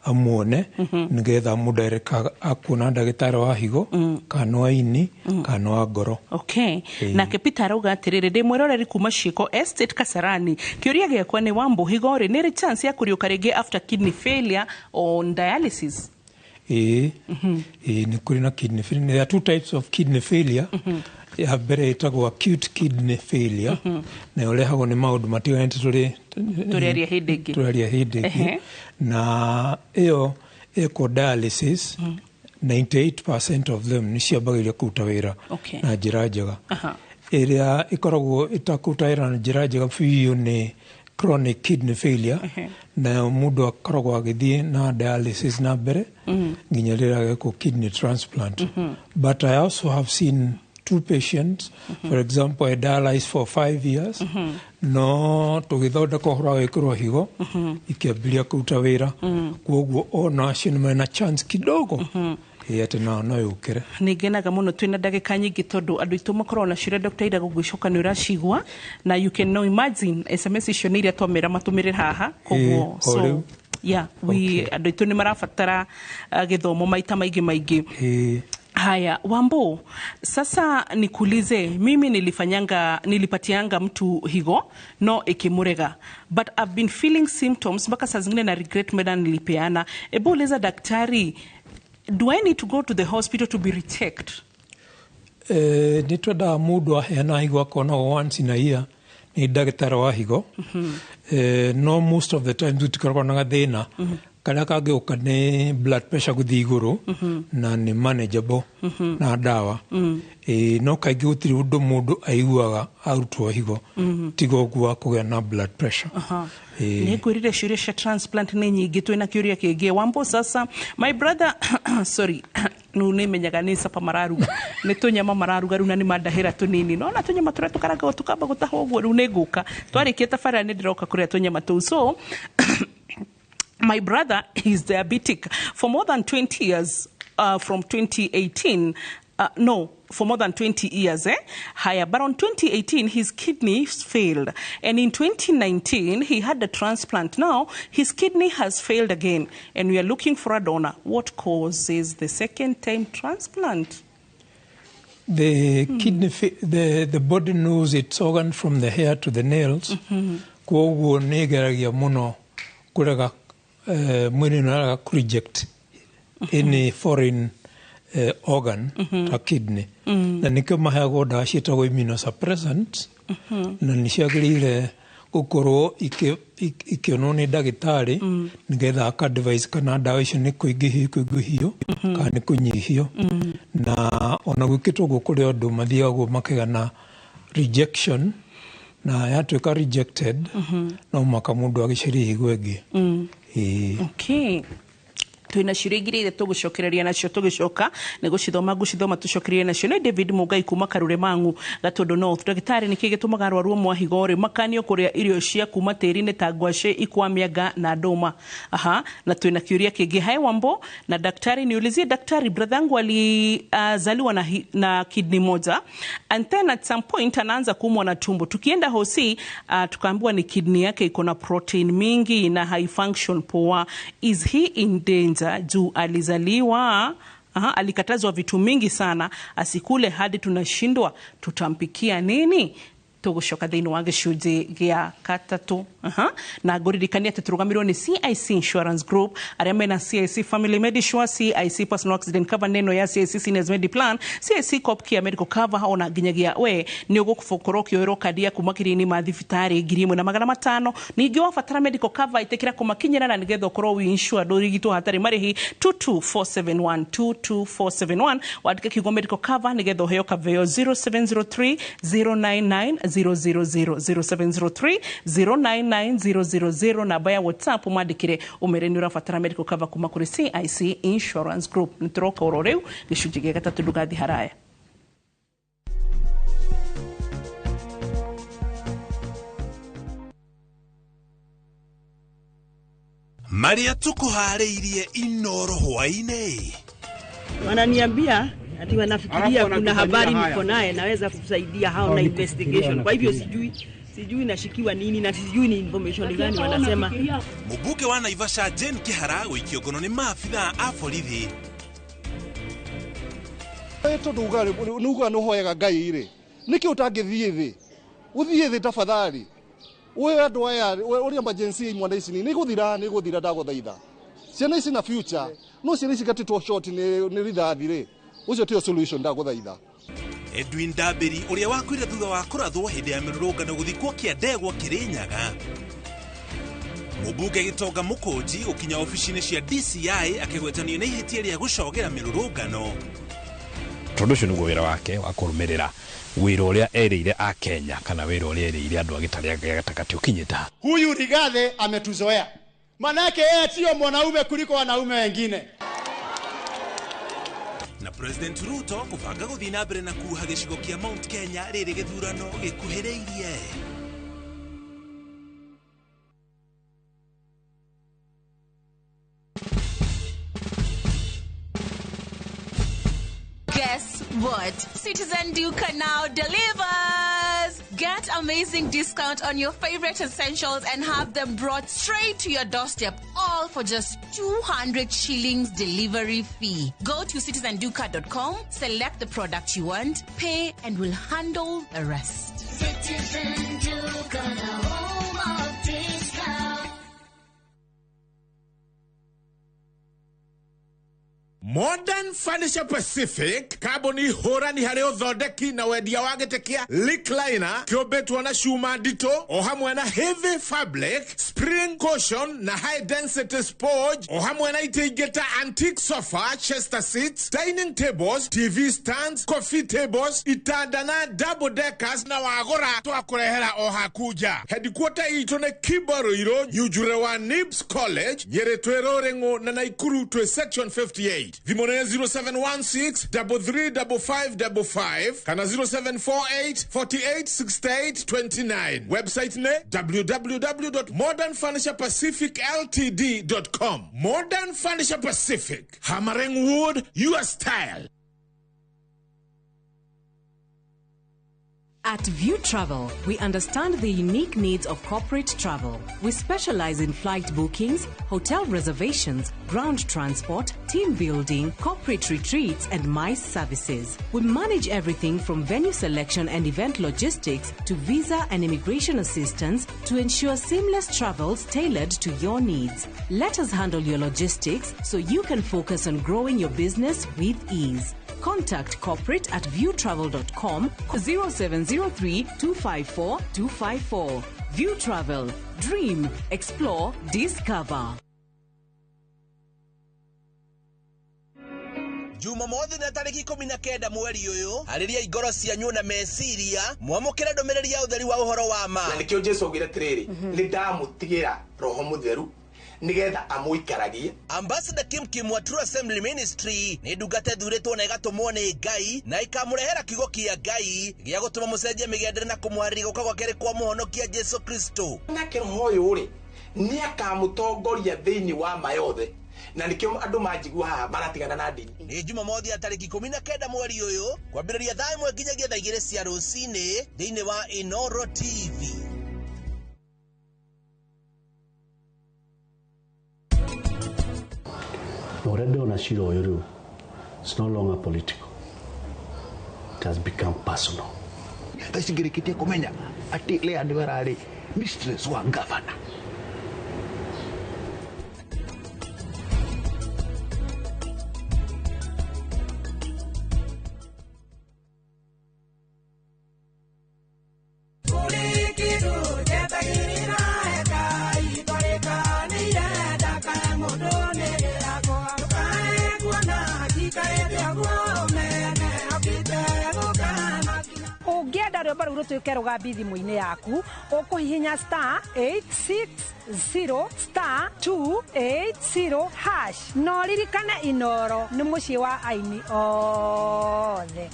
amuone nĩgetha amũdirect akuona ndagĩtarĩ wa higo kana wa ini kana wa ngoro. Okay. Ĩĩ. Nake Peter arauga atĩrĩrĩ, ndĩ mwĩroreri kuma Ciĩko Estate Kasarani, kĩũria gĩakwa nĩ Wambo, higo rĩ nĩ rĩ chance ya kũriũka rĩngĩ after kidney failure on dialysis? Ĩĩ, ĩĩ, nĩ kũrĩ na kidney failure. There are two types of kidney failure. Ya mbere ĩtagwo acute kidney failure, na ĩrehagwo nĩ maũndũ matiganĩte tũrĩ Tũrĩaria hĩndĩ ĩngĩ. Tũraria hĩndĩ ĩngĩ. Na ĩyo ĩkwo dialysis, 98% of them nĩ ciambagĩrĩria kũruta wĩra na njĩra njega. Ĩrĩa ĩkoragwo ĩtakũruta wĩra na njĩra njega biũ nĩ chronic kidney failure, nayo mũndũ akoragwo agĩthiĩ na dialysis na mbere nginya rĩrĩa agekwo kidney transplant. But I also have seen two patients, for example, I dialyzed for 5 years, no tũgĩthondeka ũhoro wa gwĩkĩrwo higo, ikĩambĩrĩria kũruta wĩra. Koguo ona acio nĩ marĩ na chance kidogo, ĩ atĩ nao no yũkĩre. Nĩ ngenaga mũno twĩna ndagĩka nyingĩ, tondũ andũ aitũ makoragwo na ciũria, Dr. Ira gũgĩcoka nĩ ũracigua, na you can now imagine SMS icio nĩ iria twamera matũmĩre haha, koguo Ĩĩ, o so rĩu. Yeah, we andũ aitũ nĩ marabatara gĩthomo maita maingĩ maingĩ. Haya, Wambo, sasa nikuulize, mimi nilifanyanga, nilipatianga mtu higo no ikimurega, but I've been feeling symptoms mpaka saa zingine na regret meda nilipeana. Ebu uliza daktari, do I need to go to the hospital to be rechecked? Nĩ twendaga mũndũ aheana higo akonagwo once in a year nĩ ndagĩtarĩ wa higo. No most of the times tũtikoragwo na gathĩna. Karĩa kangĩũka nĩ blood pressure gũthiĩ igũrũ, na nĩ manageable na ndawa. No kaingĩ gũtirĩ ũndũ mũndũ aiguaga arutwo higo, tiga ũguo wa kũgĩa na blood pressure. Nĩ ngwĩrire ciũria cia transplant nĩ nyingĩ. Twĩna kĩũria kĩngĩ, Wambo. Sasa my brother, sorry, rĩu nĩ menyaga nĩ capa mararuga, nĩ tũnyama mararuga rĩu, na nĩ mandahĩra tũnini, nona tũnyama tũrĩa tũkarangagwo tũkamba gũtahwo ũguo. Rĩu nĩ ngũka twarĩkia tabarĩra, nĩ ndĩroka kũrĩa tũnyama tũu. So my brother is diabetic for more than 20 years, from 2018, no, for more than 20 years, eh? Higher. But on 2018 his kidneys failed, and in 2019 he had a transplant. Now his kidney has failed again and we are looking for a donor. What causes the second time transplant? The kidney the body knows its organ from the hair to the nails. Koguo nĩ ĩgeragia mũno kũrega, mwĩrĩ nĩ ũrarega kũ reject any foreign organ ta kidney, na nĩkĩo maheagwo ndawa ciĩtagwo immunosuppressants, na nĩ ciagĩrĩire gũkorwo ikĩonwo nĩ ndagĩtarĩ nĩgetha aka advise kana ndawa icio nĩ kũingĩhio ikũingĩhio kana nĩ kũnyihio. Na ona gwĩkĩtwo ũguo, kũrĩ andũ mathiaga ũguo makĩgĩa na rejection, na yatuĩka rejected no mũhaka mũndũ agĩcarie higo ĩngĩ. Ĩĩ. Okay. Twina ciũria igĩrĩ iria tũgũcokereria nacio tũgĩcoka nĩ gũcithoma ngũcithoma tũcokererie nacio. Nĩ David Mũngai kuma Karure Mang'u, Gatũndũ North. Ndagĩtarĩ, nĩkĩ gĩtũmaga arwaru amwe a higo rĩ makanio kũrĩa irio cia kuma tĩri-inĩ ta ngwacĩ, ikwa, mĩanga na ndũma? Aha, na twĩna kĩũria kĩngĩ. Hi Wambo na daktari, niulizie daktari, brother yangu alizaliwa na kidney moja and then at some point anaanza kuumwa na tumbo. Tukienda hosi tukaambiwa ni kidney yake iko na protein mingi na haifunction poa. Is he in danger? Juu alizaliwa, aha, alikatazwa vitu mingi sana asikule hadi tunashindwa tutampikia nini. Tũgũcoka thĩinĩ wa gĩcunjĩ gĩa gatatũ. Aha. Na ngũririkania atĩ tũrũgamĩrĩirwo nĩ CIC Insurance Group, arĩa mena CIC Family Medisure, CIC Personal Accident Cover, neno ya CIC Seniors Medi Plan, CIC Copcare Medical Cover, ona nginyagia we nĩ ũgũkorwo ũkĩoerwo kandi yaku makĩria-inĩ ma thibitarĩ 1500. Ningĩ wabatara medical cover, ĩtĩkĩra kũmakinyĩra na nĩgetha ũkorwo wĩ insured ũrigitwo hatarĩ marĩhi. 22471, 22471, wandĩke kiugo medical cover nĩgetha ũheo kaveo. 0703 099 000, 0703 099 000, namba ya WhatsApp, mwandĩkĩre ũmere nĩ ũrabatara medical cover kuma kũrĩ CIC Insurance Group. Nĩ tũroka oro rĩu gĩcunjĩ gĩa gatatũ, ndũgathiĩ haraya. Marĩa tũkũharĩirie Inoro hwaĩ-inĩ. Wananiambia ati wanafikiria Alafu kuna habari wanatufanyia niko naye naweza kusaidia hao na investigation. Kwa hivyo sijui nashikiwa nini na sijui ni information gani wanasema. Mũmbunge wa Naivasha Jane Kihara gũikio ngono nĩ maabithaa a borithi. Tondũ uga nĩ uga nĩ ũhoyaga Ngai rĩ, nĩkĩ ũtangĩthiĩ thĩ, ũthiĩ thĩ tafadhali, ũhe andũ aya ũrĩa emergency imwana ici nĩ gũthira, nĩ gũthira, ndagũthaitha. Ciana ici na future no ciana ici gatĩtwo short nĩ rithathi rĩ, ũcio tiyo solution, ndagũthaitha. Edwin Ndambĩri ũrĩa wakuire thutha wa kũrathwo hĩndĩ ya mĩrũrũngano gũthikwo kĩa ndegwa Kĩrĩnyaga. Mũmbunge Gĩtonga Mũkũnji gũkinya obici-inĩ cia DCI akĩgwetanio nĩ ihĩtia rĩa gũcogera mĩrũrũngano. Tondũ ũcio nĩguo wĩra wake wa kũrũmĩrĩra wĩra ũrĩa erĩire a Kenya kana wĩra ũrĩa erĩire andũ a gĩtarĩ gĩa gatagatĩ ũkinyĩte ha. Huyu Rigathi ametuzoea, manake yeye sio mwanaume kuliko wanaume wengine. Na President Ruto kũbanga gũthiĩ na mbere na kuha gĩcigo kĩa Mount Kenya rĩrĩ gĩthurano gĩkuhĩrĩirie. Guess what? Citizen Duka now delivers! Get amazing discount on your favorite essentials and have them brought straight to your doorstep, all for just 200 shillings delivery fee. Go to citizenduka.com, select the product you want, pay, and we'll handle the rest. Citizen Duka, the home of discount. Modern Furniture Pacific, kambuni hũrani harĩ ũthondeki na wendia wa gĩtĩ kĩa recliner kĩũmbĩtwo na cuma nditũ o hamwe na heavy fabric, spring cushion na high density sponge, o hamwe na itĩ ingĩ ta antique sofa, chester seats, dining tables, TV stands, coffee tables, itanda na double deckers, na wagũra twakũrehera o haku nja. Headquarter itũ nĩ Kibo Nyujure wa Nibs College, Nyĩrĩ twĩ Rũrĩng'ũ na Naikuru twĩ section 58. Thimũ nĩ 0716 335555 kana 0748 48 68 29. Website nĩ www.modernfurniturepacificltd.com. Modern Furniture Pacific, hammering wood your style. At View Travel, we understand the unique needs of corporate travel. We specialize in flight bookings, hotel reservations, ground transport, team building, corporate retreats, and MICE services. We manage everything from venue selection and event logistics to visa and immigration assistance to ensure seamless travels tailored to your needs. Let us handle your logistics so you can focus on growing your business with ease. Contact corporate at viewtravel.com, 0703 254 254. View Travel. Dream, explore, discover. Jumamothi na tarĩki 19 mweri ũyũ, arĩria ngoro cianyu na meciria mwamũkĩre ndũmĩrĩri ya ũtheri wa ũhoro wa ma. Na nĩkĩo Jesu augire atĩrĩrĩ, nĩ ndamũtigĩra roho mũtheru Nĩgetha amũikaragie. Ambassador Kim Kim wa True Assembly Ministry nĩ ndungata ĩthurĩtwo na ĩgatũmwo nĩ Ngai na ĩkamũrehera kiugo kĩa Ngai gĩa gũtũma mũcenjie mĩgendere na kũmũharĩria gũka gwa kerĩ kwa mũhonokia Jesu Kristo. Nake roho ũyũ rĩ, nĩ akamũtongoria thĩinĩ wa ma yothe, na nĩkĩo andũ manjigua haha maratigana na ndini. Nĩ Jumamothi ya tarĩki 19 mweri ũyũ kwambĩrĩria thaa 1 nginyagia thaa 2 cia rũcinĩ thĩinĩ wa Inoro TV. Na ũrĩa ndĩrona cira ũyũ rĩu, it's no longer political. It has become personal. Thaa ici ngĩrĩkĩtie kũmenya atĩ Lea nĩwe ararĩ mistress wa governor. Ũngĩenda rwĩmbo rũu rũtuĩke rũgambi thimũ-inĩ yaku, ũkũhihinya star 860 star 280 hash. Na ũririkane Inoro nĩ mũciĩ wa aini othe.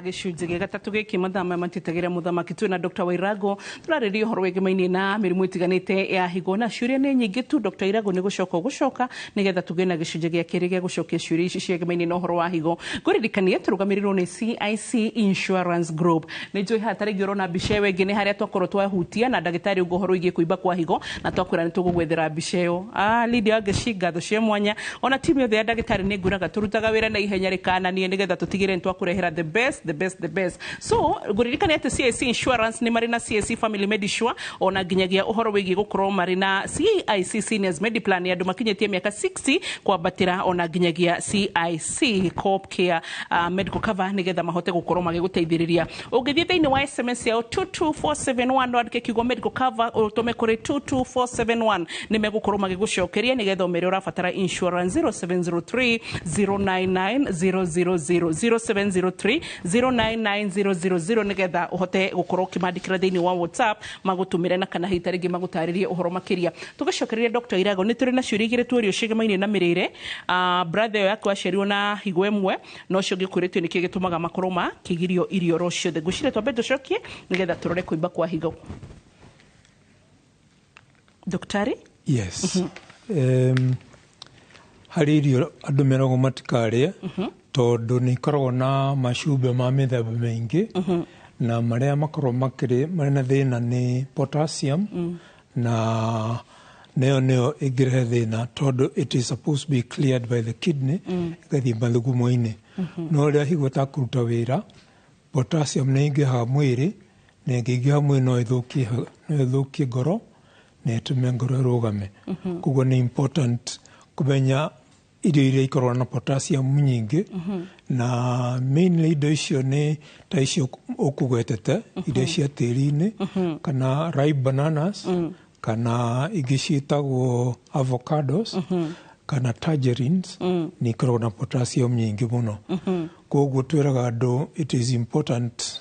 Gĩcunjĩ gĩa gatatũ gĩkĩ mathaa maya matitagĩra mũthamaki twĩna Dr. Wairago tũrarĩria ũhoro wĩgĩmainie na mĩrimũ ĩtiganĩte ya higo na ciũria nĩ nyingĩ tu. Dr. Irago nĩ gũcoka ũgũcoka nĩgetha tũgĩe na gĩcunjĩ gĩa kerĩ gĩa gũcokia ciũria ici ciĩgĩmainie na ũhoro wa higo. Ngũririkanie tũrũgamĩrĩirwo nĩ CIC Insurance Group. Nĩ njũĩ haha tarĩngĩ ũrona mbica ĩyo ĩngĩ nĩ harĩa twakorwo twahutia na ndagĩtarĩ ũguo ũhoro wĩgiĩ kũimba kwa higo na twakwĩra nĩ tũgũgwethera mbica ĩyo. Lydia Wangeci, ngatho cia mwanya ona timu yothe ya ndagĩtarĩ nĩ ngwĩraga tũrutaga wĩra na ihenya rĩkananie nĩgetha tũtigĩrĩre nĩ twakũrehera the best, the best, the best. So ngũririkania atĩ CIC Insurance nĩ marĩ na CIC Family Medisure ona nginyagia ũhoro wĩgiĩ gũkorwo marĩ na CIC Seniors Mediplan ya andũ makinyĩtie mĩaka 60 kwambatĩra ona nginyagia CIC Coop Care Medical Cover nĩgetha mahote gũkorwo magĩgũteithĩrĩria. Ũngĩthiĩ thĩinĩ wa SMS yao 22471 wandĩke kiugo medical cover ũtũme kũrĩ 22471 nĩ megũkorwo magĩgũcokeria nĩgetha ũmere ũrabatara insurance 0703 099 000 0703 099000 nigetha uhote gukorwo ukimandikira thiini wa WhatsApp magutumire na kana hita ringi magutaririe uhoro makiria. Tugicokereria Dr. Irago ni turi na ciũria igĩrĩ tuorio ciĩgemaine na mĩrĩre. Brother ĩyo yaku aciarirwo na higo ĩmwe no ũcio ũngĩ kwĩrĩtio nĩkĩ gĩtũmaga makorwo makĩgirio irio ro ciothe. Ngwĩciria twambe tũcokie nĩgetha tũrore kũimba kwa higo. Daktari? Yes. Harĩ irio andũ meragwo matikarĩe tondũ nĩ ikoragwo na macumbe ma mĩthemba mĩingĩ na marĩa makoragwo makĩrĩ marĩ na thĩna nĩ potassium na nĩyo nĩyo ĩngĩrehe thĩna tondũ it is supposed to be cleared by the kidney ĩgathiĩ mathugumo-inĩ. No rĩrĩa higo ĩtakũruta wĩra, potassium nĩ ĩingĩhaga mwĩrĩ na ĩngĩingĩha mwĩrĩ no ĩthũkie ngoro na ĩtũme ngoro ĩrũgame. Koguo nĩ important kũmenya irio iria ikoragwo na potassium nyingĩ na mainly indo icio nĩ ta icio ũkũgwetete, iria cia tĩri-inĩ kana ripe bananas kana ingĩ ciĩtagwo avocados kana tangerines nĩ ikoragwo na potassium nyingĩ mũno. Koguo twĩraga andũ it is important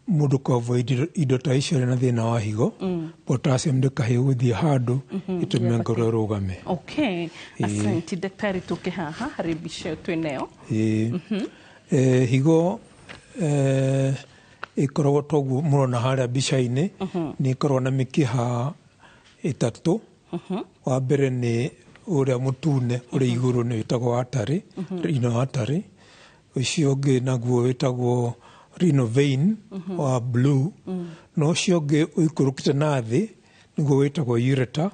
mũndũ kũ avoid indo ta icio arĩ na thĩna wa higo, potassium ndĩkahe gũthiĩ handũ ĩtũme ngoro ĩrũgame. Okay, asante daktari. Tũke haha harĩ mbica ĩyo twĩnayo. Higo ĩkoragwo toguo mũrona harĩa mbica-inĩ, nĩ ĩkoragwo na mĩkiha ĩtatũ. Wa mbere nĩ ũrĩa mũtune ũrĩ igũrũ nĩ wĩtagwo artery, renal artery. Ũcio ũngĩ naguo wĩtagwo renal vein wa blue. Na ũcio ũngĩ ũikũrũkĩte na thĩ nĩguo wĩtagwo ureter.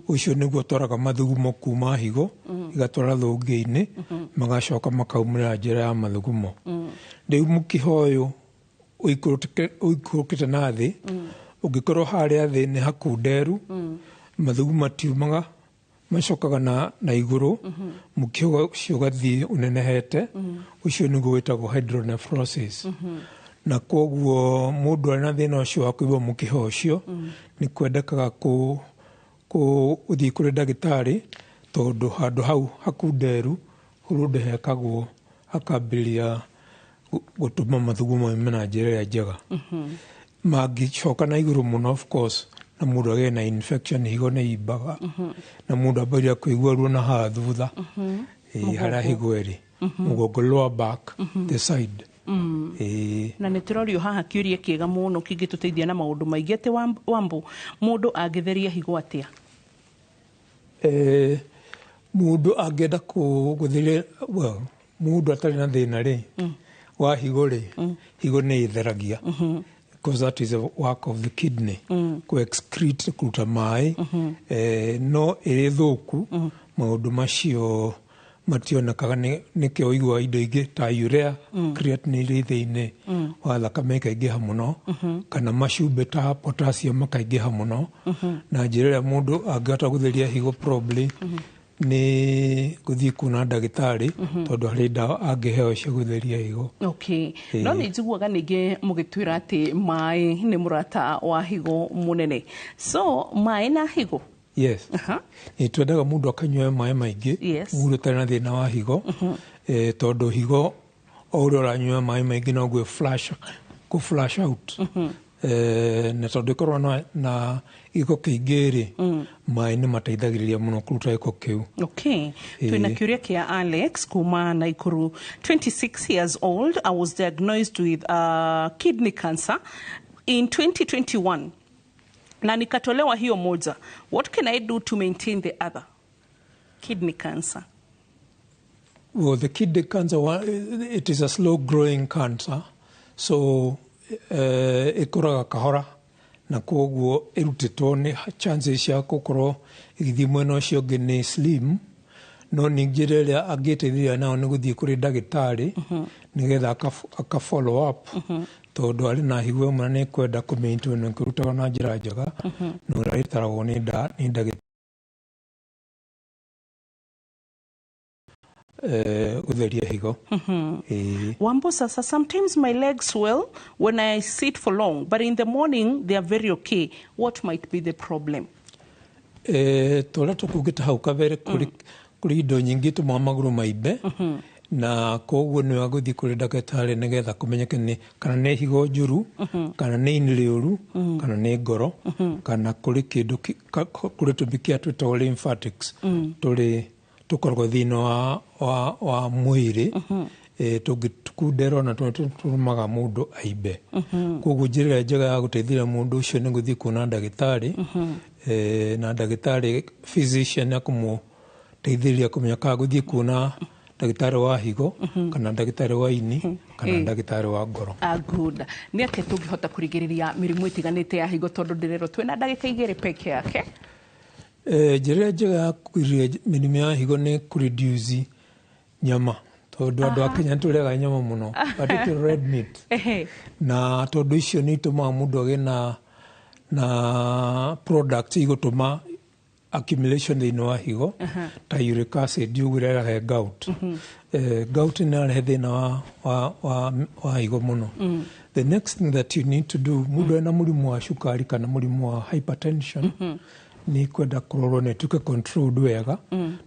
Ũcio nĩguo ũtwaraga mathugumo kuma higo ĩgatwara thũngĩ-inĩ magacoka makaumĩra njĩra ya mathugumo. Rĩu mũkiha ũyũ ũikũrũkĩte na thĩ ũngĩkorwo harĩa thĩ nĩ hakunderu, mathugumo matiumaga macokaga na igũrũ, mũkiha ũcio ũgathiĩ ũnenehete, ũcio nĩguo wĩtagwo hydronephrosis. Na koguo mũndũ arĩ na thĩna ũcio wa kũigua mũkiha ũcio nĩ kwendekaga gũthiĩ kũrĩ ndagĩtarĩ tondũ handũ hau hakunderu hũrũndũ hekagwo Hakambĩrĩria gũtũma mathugumo maume na njĩra ĩrĩa njega. Mangĩcoka na igũrũ mũno, of course, na mũndũ agĩe na infection, higo nĩ imbaga na mũndũ ambagĩrĩria kũigua ruo na haha thutha, ĩĩ, harĩa higo ĩrĩ, mũgongo, lower back, the side. Ĩĩ. Na nä tå rorio haha kä å ria kä ega må no kä ngä tå teithia na maå ndå maingä atä wambå må ndå angä theria higo atä a? Mũndũ angĩenda gũtheria, well, mũndũ atarĩ na thĩna rĩ wa higo rĩ, higo nĩ ĩtheragia, because that is a work of the kidney, ku excrete, kũruta maĩ. No ĩrĩ thũku, maũndũ macio mationekaga. Nĩkĩo ũiguaga indo ingĩ ta urea, creatinine irĩ thĩinĩ wa thakame ĩkaingĩha mũno, kana macumbĩ ta potassium makaingĩha mũno. Na njĩra ĩrĩa mũndũ angĩhota gũtheria higo probably nĩ gũthiĩ kuona ndagĩtarĩ, tondũ harĩ ndawa angĩheo cia gũtheria higo. Okay. No nä njiguaga ningä må gä twä ra atä maä nä må rata wa higo må nene, so maä na higo? Yes, nĩ twendaga mũndũ akanyua maĩ maingĩ, mũndũ ũtarĩ na thĩna wa higo, tondũ higo o ũrĩa ũranyua maĩ maingĩ noguo flush, kũ flush out. Na tondũ ĩkorwo na gĩko kĩingĩ rĩ, maĩ nĩ mateithagĩrĩria mũno kũruta gĩko kĩu. Okay. Twina kĩũria kĩa Alex kuma Naikuru. 26 years old, I was diagnosed with kidney cancer in 2021 na nikatolewa hiyo moja. What can I do to maintain the other kidney cancer? Well, the kidney cancer, it is a slow growing cancer. So, ĩkũraga kahora na koguo ĩrutĩtwo nĩ chances cia gũkorwo ĩgĩthiĩ mwena ũcio ũngĩ nĩ slim. No ningĩ njĩra ĩrĩa angĩteithĩrĩria nayo nĩ gũthiĩ kũrĩ ndagĩtarĩ nĩgetha aka follow up, tondũ arĩ na higo ĩmwe na nĩ kwenda kũ na kũrutaga na njĩra njega na ũrĩa ĩtaragwo nĩ ndagĩtarĩ gũtheria higo. Ĩĩ. Wambo sasa, sometimes my legs swell when I sit for long, but in the morning they are very okay. What might be the problem? Tũrĩa tũkugĩte hau kabere, kũrĩ indo nyingĩ itũmaga magũrũ maimbe, na koguo nĩ wega gũthiĩ kũrĩ ndagĩtarĩ nĩgetha kũmenyeke nĩ kana nĩ higo njũru, kana nĩ ini rĩũru, kana nĩ ngoro, kana kũrĩ kĩndũ kũrĩ tũmĩkiha twĩtagwo lymphatics tũrĩ tũkoragwo thĩinĩ wa mwĩrĩ, tũngĩkunderwo na tũtũmaga mũndũ aimbe. Koguo njĩra ĩrĩa njega ya gũteithĩrĩria mũndũ ũcio nĩ gũthiĩ kuona ndagĩtarĩ, na ndagĩtarĩ physician akũmũteithĩrĩria kũmenya kana gũthiĩ kuona ndagĩtarĩ wa higo, kana ndagĩtarĩ wa ini, kana ndagĩtarĩ wa ngoro. Ah, good. Nĩ atĩa tũngĩhota kũrigĩrĩria mĩrimũ ĩtiganĩte ya higo, tondũ ndĩrerwo twĩna ndagĩka 2 peke yake? Njĩra ĩrĩa njega ya kũrigĩrĩria mĩrimũ ya higo nĩ kũreduce nyama, tondũ andũ a Kenya nĩtũrĩaga nyama mũno, particularly red meat, na tondũ icio nĩ itũmaga mũndũ agĩe na product igũtũma accumulation thĩinĩ wa higo, ta uric acid ũguo ĩrehaga gout. Gout nĩ ĩrarehe thĩna wa higo mũno. The next thing that you need to do, mũndũ ena mũrimũ wa cukari kana mũrimũ wa hypertension, nĩ kwenda kũrorwo na ĩtuĩke controlled wega,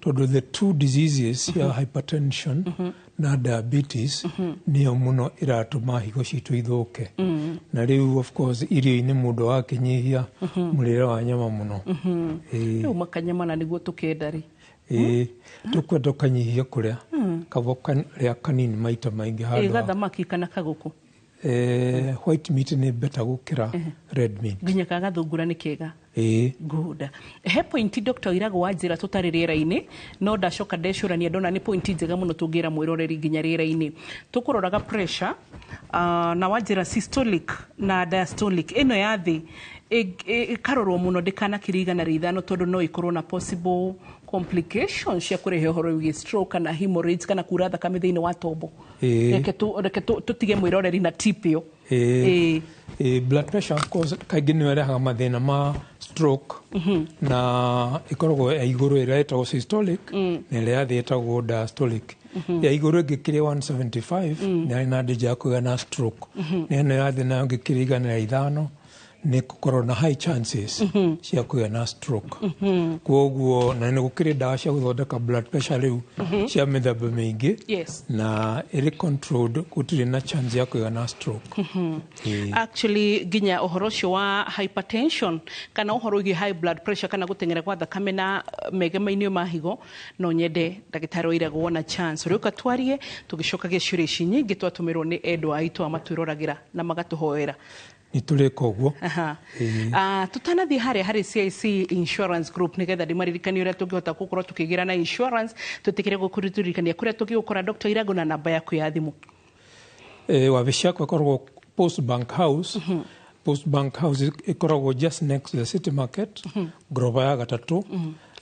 tondũ the two diseases ya hypertension na diabetes nĩyo mũno ĩratũma higo citũ ithũke. Na rĩu, of course, irio-inĩ mũndũ agakĩnyihia mũrĩre wa nyama mũno. Ĩĩ. Rĩu makanyama na nĩguo tũkenda rĩ? Ĩĩ, tũkwenda ũkanyihia kũrĩa, kaba ũkarĩa kanini maita maingĩ handũ Gathamaki kana kagũkũ? White meat nĩ better gũkĩra red meat. Nginya kagathungura nĩ kega? Ĩĩ. Good. He point Dr. Irago wa njĩra tũtarĩ rĩera-inĩ, no ndacoka ndecũrania ndona nĩ point njega mũno tũngĩra mwĩroreri nginya rĩera-inĩ. Tũkũroraga pressure, na wanjĩra systolic na diastolic ĩno ya thĩ ĩkarorwo mũno ndĩkanakĩrie 105, tondũ no ĩkorwo na possible complications cia kũrehe ũhoro wĩgiĩ stroke kana hemorrhage kana kura thakame thĩinĩ wa tombo. Reke tũtige mwĩroreri na tip ĩyo. Ĩĩ. Ĩĩ, blood pressure, of course, kaingĩ nĩyo ĩrehaga mathĩna ma stroke, na ĩkoragwo ya igũrũ ĩrĩa ĩtagwo systolic na ĩrĩa ya thĩ ĩtagwo diastolic. Ya igũrũ ĩngĩkĩria 175 nĩ arĩ na danger ya kũgĩa na stroke, na ĩno ya thĩ nayo ĩngĩkĩria 105 Nĩ gũkorwo na high chances cia kũgĩa na stroke. Koguo na nĩ gũkĩrĩ ndawa cia gũthondeka blood pressure rĩu cia mĩthemba mĩingĩ, na ĩrĩ controlled, gũtirĩ na chance ya kũgĩa na stroke. Ĩĩ. Actually, nginya ũhoro ũcio wa hypertension kana ũhoro wĩgiĩ high blood pressure kana gũteng'era gwa thakame na megemainĩ ma higo, no nyende ndagĩtarĩ Wairago wona chance ũrĩũka twarie tũgĩcokagia ciũria ici nyingĩ twatũmĩrwo nĩ endwa aitũ a matwĩroragĩra na magatũhoera. Nĩ tũrĩka ũguo. Aha. Ĩĩ. Ah, tutanathiĩ harĩa harĩ CIC Insurance Group nĩgetha ndĩmaririkanie ũrĩa tũngĩhota gũkorwo tũkĩgĩra na insurance, twĩtĩkĩre gũkũririkania kũrĩa tũngĩgũkora Dr. Irago na namba yaku ya thimũ. Wabici yakwa ĩkoragwo Post Bank House. Post Bank House ĩkoragwo just next to the City Market, ngoroba ya gatatũ,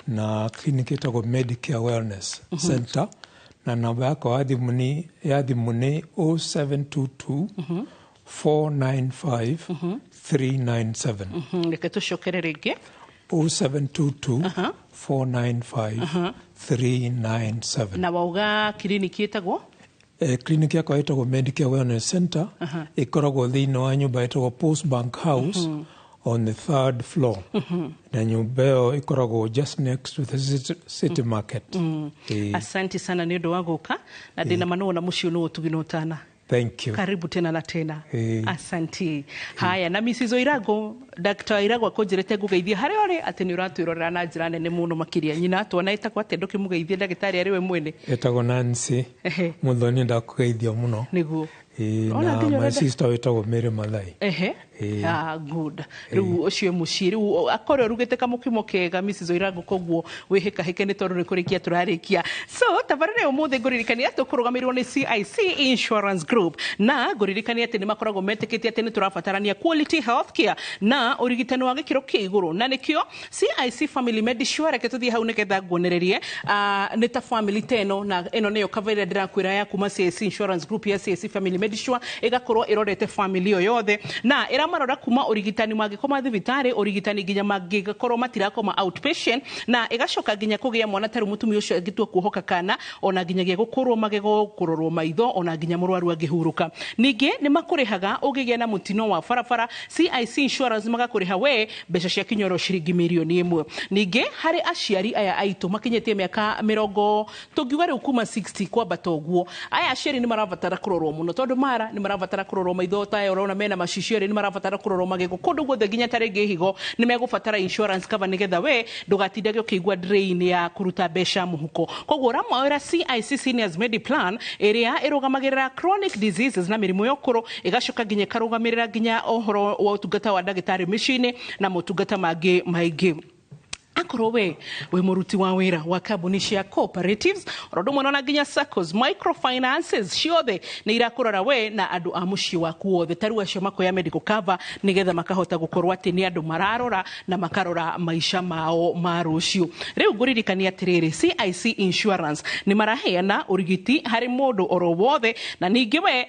na clinic ĩtagwo Medicare Wellness Center, na namba yakwa ya thimũ nĩ 0722 495 397. Reke tũcokere rĩngĩ. 0722 495 397. Na wauga kiriniki ĩtagwo? Clinic yakwa ĩtagwo Medicare Wellness Center. Ĩkoragwo thĩinĩ wa nyũmba ĩtagwo Post Bank House on the third floor, na nyũmba ĩyo ĩkoragwo just next to the City Market. Ĩĩ. Asante sana nĩ ũndũ wa gũka na ndĩna ma nĩwona mũciĩ nĩ ũtugi na ũtana. Thank you. Karibu tena na tena. Ĩĩ. Asanti. Haya, na Mrs. Oirago, Dr. Oirago akũnjĩrĩte ngũgeithie harĩa ũrĩ atĩ nĩ ũratwĩrorera na njĩra nene mũno makĩria. Nyina twana ĩtagwo atĩa? Ndũkĩmũgeithie ndagĩtarĩ arĩ we mwene. Ĩtagwo Nancy. Mũthoni, ndakũgeithia mũno. Nĩguo. Ĩĩ, Ona na nginya my ũrenda- sister wĩtagwo Mary Mathai. Ĩĩ. Ah, good. Rĩu ũcio mũciĩ rĩu akorwo ũrugĩte kamũkimo kega, Mrs. Oirango, koguo wĩhĩkahĩke nĩ tondũ nĩ kũrĩkia tũrarĩkia. So tabarĩra ya ũmũthĩ, ngũririkania tũkũrũgamĩrĩrwo nĩ CIC Insurance Group, na ngũririkania atĩ nĩ makoragwo metĩkĩtie atĩ nĩ tũrabatarania quality healthcare na ũrigitani wa gĩkĩro kĩa igũrũ, na nĩkĩo CIC Family Medisure. Reke tũthiĩ hau nĩgetha nguonererie. Nĩ ta family ta ĩno, na ĩno nĩyo cover ĩrĩa ndĩrakwĩra ya kuma CIC Insurance Group ya CIC Family Medisure, ĩgakorwo ĩrorete family ĩyo yothe na ĩramarora kuma ũrigitani mangĩkoma thibitarĩ, ũrigitani nginya mangĩkorwo matirakoma outpatient, na ĩgacoka nginya kũgĩa mwana ta rĩu mũtumia ũcio angĩtua kuohoka kana ona nginyagia gũkũrwo magego, kũrorwo maitho, ona nginya mũrwaru angĩhurũka. Ningĩ nĩ makũrĩhaga ũngĩgĩa na mũtino wa barabara, CIC Insurance magakũrĩha we mbeca cia kinyoro ciringi mirioni 1. Ningĩ harĩ aciari aya aitũ makinyĩtie mĩaka 80, tũngiuga rĩu kuma 60 kwambata ũguo, aya aciari nĩ marabatara kũrorwo mũno tondũ mara nĩ marabatara kũrorwo maitho, ta aya ũrona mena macicio erĩ, nĩ marabatara kũrorwo magego, kũndũ guothe nginya ta rĩngĩ higo, nĩ megũbatara insurance cover nĩgetha we ndũgatindage ũkĩigua drain ya kũruta mbeca mũhuko. Koguo ũramoera CIC Seniors Mediplan ĩrĩa ĩrũgamagĩrĩra chronic diseases na mĩrimũ ya ũkũrũ, ĩgacoka nginya ĩkarũgamĩrĩra nginya ũhoro wa ũtungata wa ndagĩtarĩ mĩciĩ-inĩ na motungata mangĩ maingĩ. Akorwo we wĩ mũruti wa wĩra wa kambuni cia cooperatives, oro ũndũ ũmwe na nginya SACCOs, microfinances ciothe nĩ irakũrora we na andũ a mũciĩ waku wothe. Ta rĩu acio makoya medical cover nĩgetha makahota gũkorwo atĩ nĩ andũ mararora na makarora maica mao ma rũciũ. Rĩu ngũririkania atĩrĩrĩ, CIC Insurance nĩ maraheana ũrigiti harĩ mũndũ oro wothe, na ningĩ we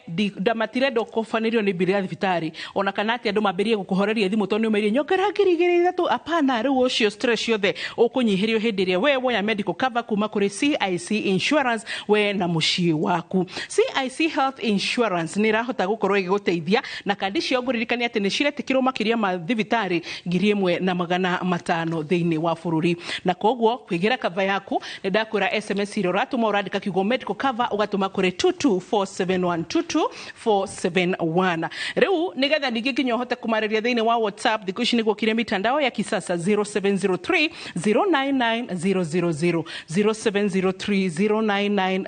matirenda ũkobanĩrio nĩ mbiri ya thibitarĩ ona kana atĩ andũ mambĩrĩrie gũkũhoreria thimũ tondũ nĩ ũmerie nyongera 2,000 3,000. Apana, rĩu ũcio stress yothe ũkũnyihĩrio hĩndĩ ĩrĩa we woya medical cover kuma kũrĩ CIC Insurance, we na mũciĩ waku. CIC Health Insurance nĩ ĩrahota gũkorwo ĩgĩgũteithia na kandi ciao. Ngũririkania atĩ nĩ ciretĩkĩrwo makĩria ma thibitarĩ 1500 thĩinĩ wa bũrũri, na koguo kwĩgĩra cover yaku, nĩ ndakwĩra SMS ĩrĩa ũratũma, ũrandĩka kiugo medical cover, ũgatũma kũrĩ 22471, 22471. Rĩu nĩgetha ningĩ nginya ũhote kũmarĩria thĩinĩ wa WhatsApp, thikũ ici nĩguo kire mitandao ya kisasa, 0703 099 000, 0703 099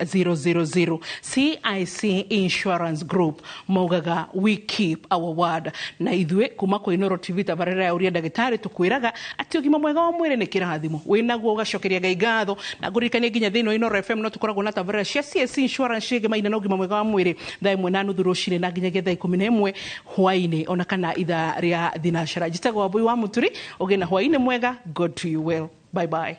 000. CIC Insurance Group maugaga, "We keep our word." Na ithuĩ kuma kwĩ Inooro TV, tabarĩra ya ũria ndagĩtarĩ, tũkwĩraga atĩ ũgima mwega wa mwĩrĩ nĩ kĩrathimo, wĩnaguo ũgacokeria Ngai ngatho. Na ngũririkanie nginya thĩinĩ wa Inooro FM no tũkoragwo na tabarĩra cia CIC Insurance ciĩgemaine na ũgima mwega wa mwĩrĩ thaa 1:30 rũcinĩ na nginyagia thaa 11 hwaĩ-inĩ, ona kana ithaa rĩa thinacara. Njĩtagwo Wambui wa Mũturi. Ũgĩe na hwaĩ-inĩ mwega. God to you well. Bye bye.